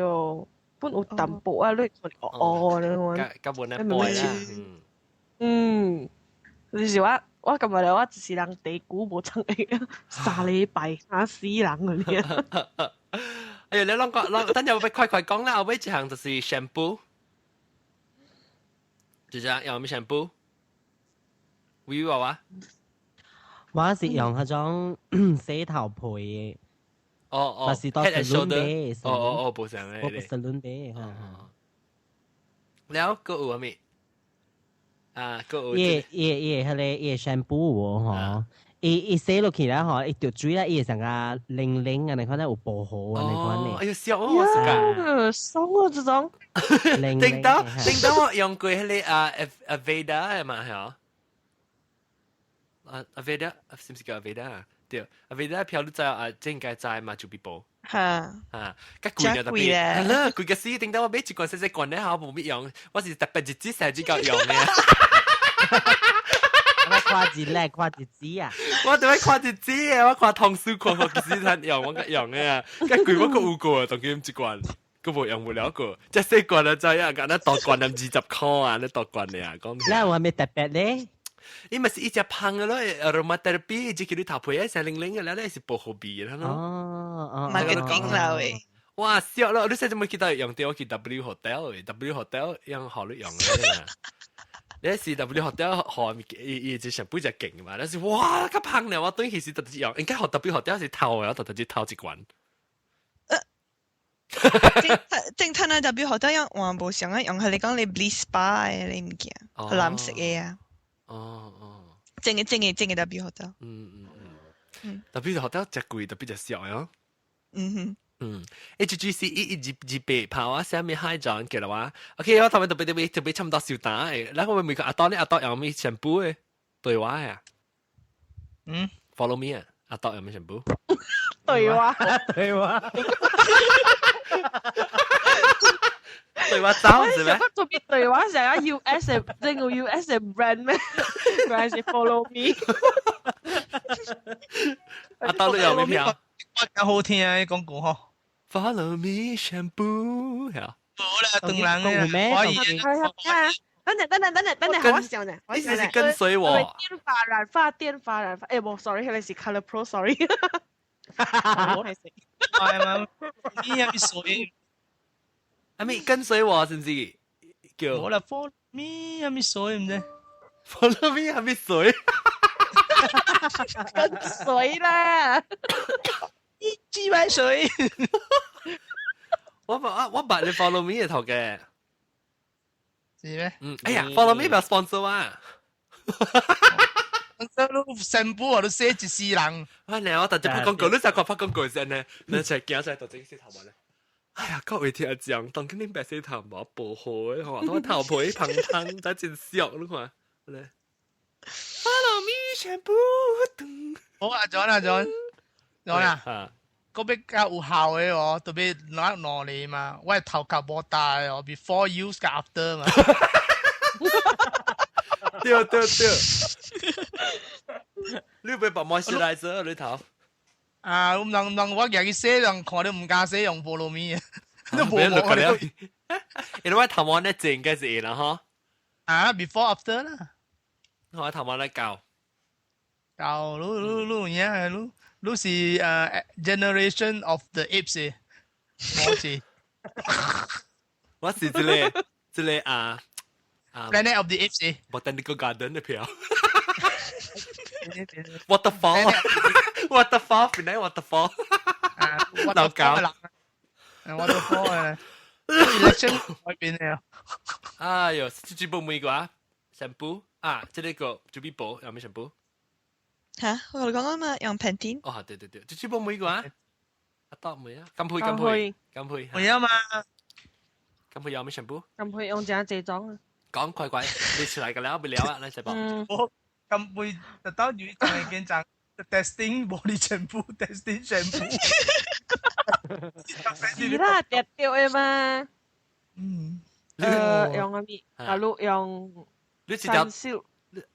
本有淡薄啊，你看哦，你看。根本咧背啦。嗯，就是我感覺我一世人地久無長會3禮拜嚇死人嗰啲。哎呀，你啷個啷？等陣我快快講啦，後尾一項就是 shampoo，就這樣用咩 shampoo？會話話？我是用彼種洗頭皮的，哦哦，是到 Head and salon Shoulder 買。哦哦哦，無相嘅。我 salon 買嚇。了閣有啥物？啊，閣有。伊伊伊彼个伊 shampoo 喎吼，伊伊洗落去啦吼，伊著水啦，伊會成個靈靈啊，你看咧有薄荷啊，你看咧。哎喲，痟哦，是㗎。爽哦，這種。頂到頂到我用過彼個啊，Aveda 嘛係啊。啊，Aveda 是毋是叫 Aveda 啊？對，Aveda 票你知啊，這應該知嘛，就比薄。嚇啊，較貴啊，特別係啦，貴個死，頂到我買一罐細細罐咧，嚇無乜用，我是特別日子先至夠用嘅。我看一咧，看一支啊！我特別看一支啊，我看同事看看其實他用，我較用嘅啊，較貴我閣有過，當佢一罐，閣無用不了過，這細罐就知啊，敢若大罐20塊啊，你大罐爾，講。那有啥物特別咧？伊咪是一隻香嘅咯，aromatherapy，只叫你頭皮啊，成靈靈嘅，咧是薄荷味嘅咯。哦哦， marketing 啦喂。哇，笑咯！你細陣咪記得用到我去 W Hotel 嘅，W Hotel 用好你用嘅。你是 W Hotel 學伊伊只上杯就勁嘛，但是哇，較香咧！我等其實特別用，應該學 W Hotel 是頭嘅，我特別頭一罐。正正睇 W Hotel 用換無相啊，用係你講你 Bliss Spa 嘅你物件，係藍色嘅啊。哦哦，正嘅正嘅正嘅 W Hotel。嗯嗯嗯。W Hotel 真貴，特別就小喲。嗯哼。嗯，HGC 11228跑啊，啥物海裝記啦哇？OK，我頭先特別特別特別差唔多小打誒，然後我每個阿當呢阿當有咩 shampoo 嘅對話啊？嗯，Follow me 啊，阿當有咩 shampoo？對話，對話，對話走是咩？做咩對話成日 US 嘅，正個 US 嘅 brand 咩？原來是 Follow me。阿當你有咩票？我較好聽啊，講講吼。 Follow me shampoo，係啊。無啦，當人嘅，我以等陣等陣等陣等陣，好笑呢！意思是跟隨我。電髮染髮，電髮染髮。誒，冇，sorry，係是 Color Pro，sorry。我係食。係嘛？你係咪水？阿咪跟隨我，是唔是？叫。冇啦，Follow me 係咪水唔知？Follow me 係咪水？跟隨啦！一支水。我我我捌你 follow me 嘅頭嘅。是咩？嗯，哎呀，follow me 不要 sponsor 啊！你散步我都寫一世人。我嚟我特別拍廣告，你成個拍廣告先呢？你齊行出來到這洗頭毛咧。哎呀，各位聽眾，當今恁白洗頭毛薄荷的吼，都頭皮香香，真真俗，你看，嚟。Follow me shampoo。好啊，John 啊，John，John 啊。嗰比較有效嘅哦，特別攞兩年嘛，我係頭殼無大哦，before use 加 after 嘛。對對對，你會把 moisturizer 你頭？啊，唔能能我日去洗人看你唔敢洗用菠蘿蜜啊，都無無了。因為我頭毛咧整應該是會啦嗬。啊，before after 啦。我頭毛咧教。教，你你你有影你。你是Generation of the Apes 嘅，我是，我是這個這個啊啊 Planet of the Apes 嘅，Botanical Garden 嘅票。Waterfall，waterfall，邊個 waterfall？啊，老狗，waterfall 啊，election 外邊嘅。哎呦，這部每個啊，shampoo 啊，這個就比寶有咩 shampoo？嚇，我同你講啊嘛，用 Pantene。哦，對對對，這部每個啊，阿多每啊，金佩金佩金佩。會啊嘛，金佩有咩 shampoo？金佩用這這種啊。講快快，你出來個了不了啊？你食飽。我金佩就當住就係見證 testing 無你全部 testing 全部。是啦，跌掉的嘛。嗯。用阿咩？啊，你用。你一條。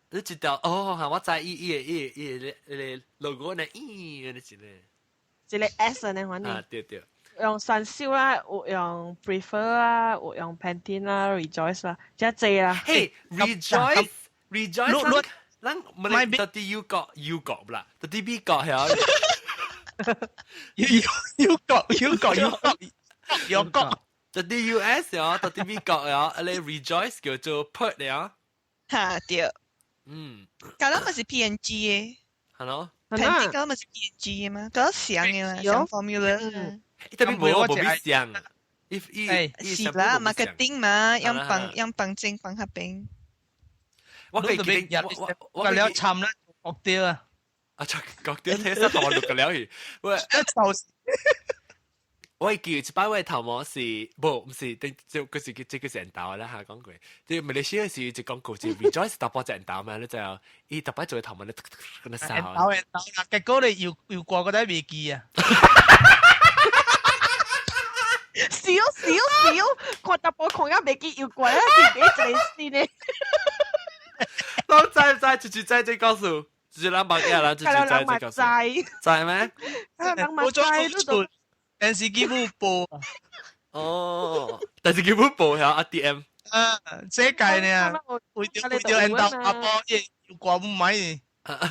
你一條哦，嚇！我知伊伊個伊個伊個伊個 logo 呢，咦，你一個。一個 S 呢，反正。啊，對對。用 Sunsilk 啦，有用 Prefer 啦，有用 Pantene 啦，Rejoice 啦，這濟啦。嘿，Rejoice，Rejoice，咱唔係到底有國有國啦，到底美國係。有有國有國有國有國，到底 US 哦，到底美國哦，啊你 Rejoice 叫做 Pert 了。嚇對。嗯。搞到咪是 P&G 嘅。係咯。Pantene 嗰咪是 P&G 嘛，嗰上嘅嘛，上 formula。特別無無必上，伊伊是啦，marketing 嘛，用放用放正放下邊。我記得我我我了參啦，學掉啊！啊，就學掉睇實同我錄個了去，喂，我記一擺我頭毛是，無，毋是，頂就嗰時這個是緣投啦嚇講過，即馬來西亞是一廣告是 Rejoice 大波隻緣投嘛，你知影？伊逐擺做頭毛咧，咁樣掃。緣投緣投啦，結果你又又過個底未記啊！笑笑笑，看大波看甲未記又過，是第一個先呢。攏知唔知？就是知這故事，就是咱目嘢啦，就是知這故事。知咩？我做電視機冇播。哦，電視機冇播嚇，阿 D M。啊，這屆呢，為著為著緣投阿婆，伊又過唔買呢。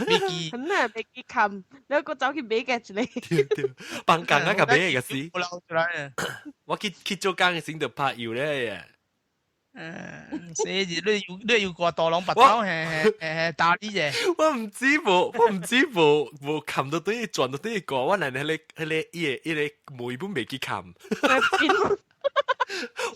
未記。很難未記冚，你個走去買嘅一個。對對，放工啊，個買嘅事。我撈出來啊！我去去做工嘅時就拍油咧。嗯，寫字你要你要過大龍白頭，嘿嘿嘿打你啫。我唔知無，我唔知無無冚到對轉到對過，我嚟迄個迄個伊個伊個每本未記冚。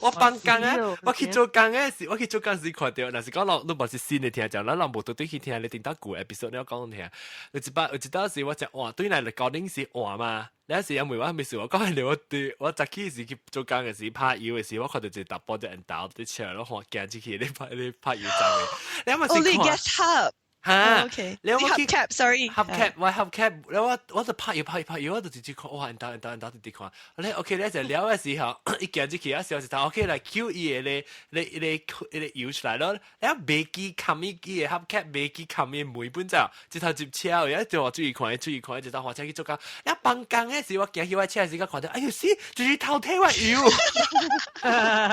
我放工啊，我去做工嘅時，我去做工時看到，若是講落，你無是新的聽，就咱人無對對去聽，你頂到舊 episode 你要講聽。有一擺有一道時我就換對來嚟高頂是換嘛，那時因為我未事，我講係我對我早起時去做工嘅時拍油嘅時，我看到一個查埔在緣投佇車，我看行出去咧拍咧拍油站嘅。你有冇是看？哦，嚇，OK，你有冇去 hubcap？Sorry， hubcap，我 hubcap，你我我就拍油拍油拍油，我就直接看，哇，緣投緣投緣投直直看。你 OK，你就了嘅時候，一行出去啊時候就 OK 來 Q 伊個咧，咧咧咧油出來咯。你未記冚伊個 hubcap，未記冚伊每本就一頭接車，一就話注意看，注意看，一頭換車去做工。你放工嘅時，我行去我車時，看到，哎呦死，就是偷睇我油。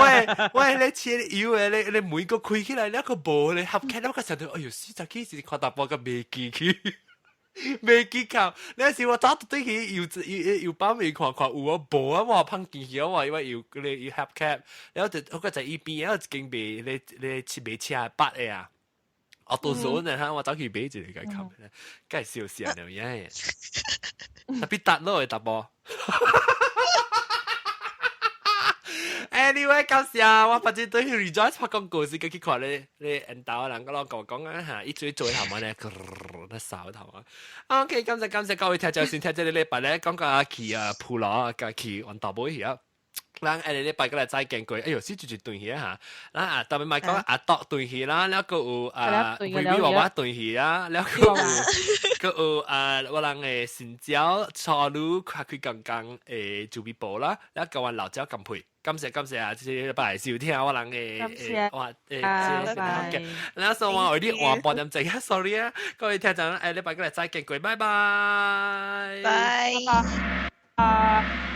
喂喂，你車油嘅，你你門個開起來，你個無咧 hubcap，我個時候，哎呦死，就去是看淡薄個未記去，未記靠。那時我早對去油油油包未看看有啊無啊，我碰見去我因為油你油 hubcap，然後就我個在一邊，然後一間賣你你賣車八的啊。我到時候呢，哈，我走去買一個給冚，梗係笑死人了耶！特別達咯，淡薄。Anyway，感謝我反正對 Rejoice 拍廣告時，去看咧咧緣投人個老講講啊嚇，一追做頭毛咧，那掃頭啊。OK，感謝感謝各位聽眾先聽這個禮拜咧，講個去啊普羅啊，去緣投尾去啊。咱下個禮拜過來再見過，哎喲，是就是斷去啊嚇。咱啊特別咪講阿獨斷去啦，了閣有啊維維娃娃斷去啊，了閣有閣有啊我人的新椒初女開開剛剛的準備部啦，了閣阮老椒干配。感謝感謝啊！這個禮拜收聽我人的哇誒，拜拜。那時候我有啲換半點鐘，sorry 啊，各位聽眾，下禮拜過來再見過，拜拜。拜。拜。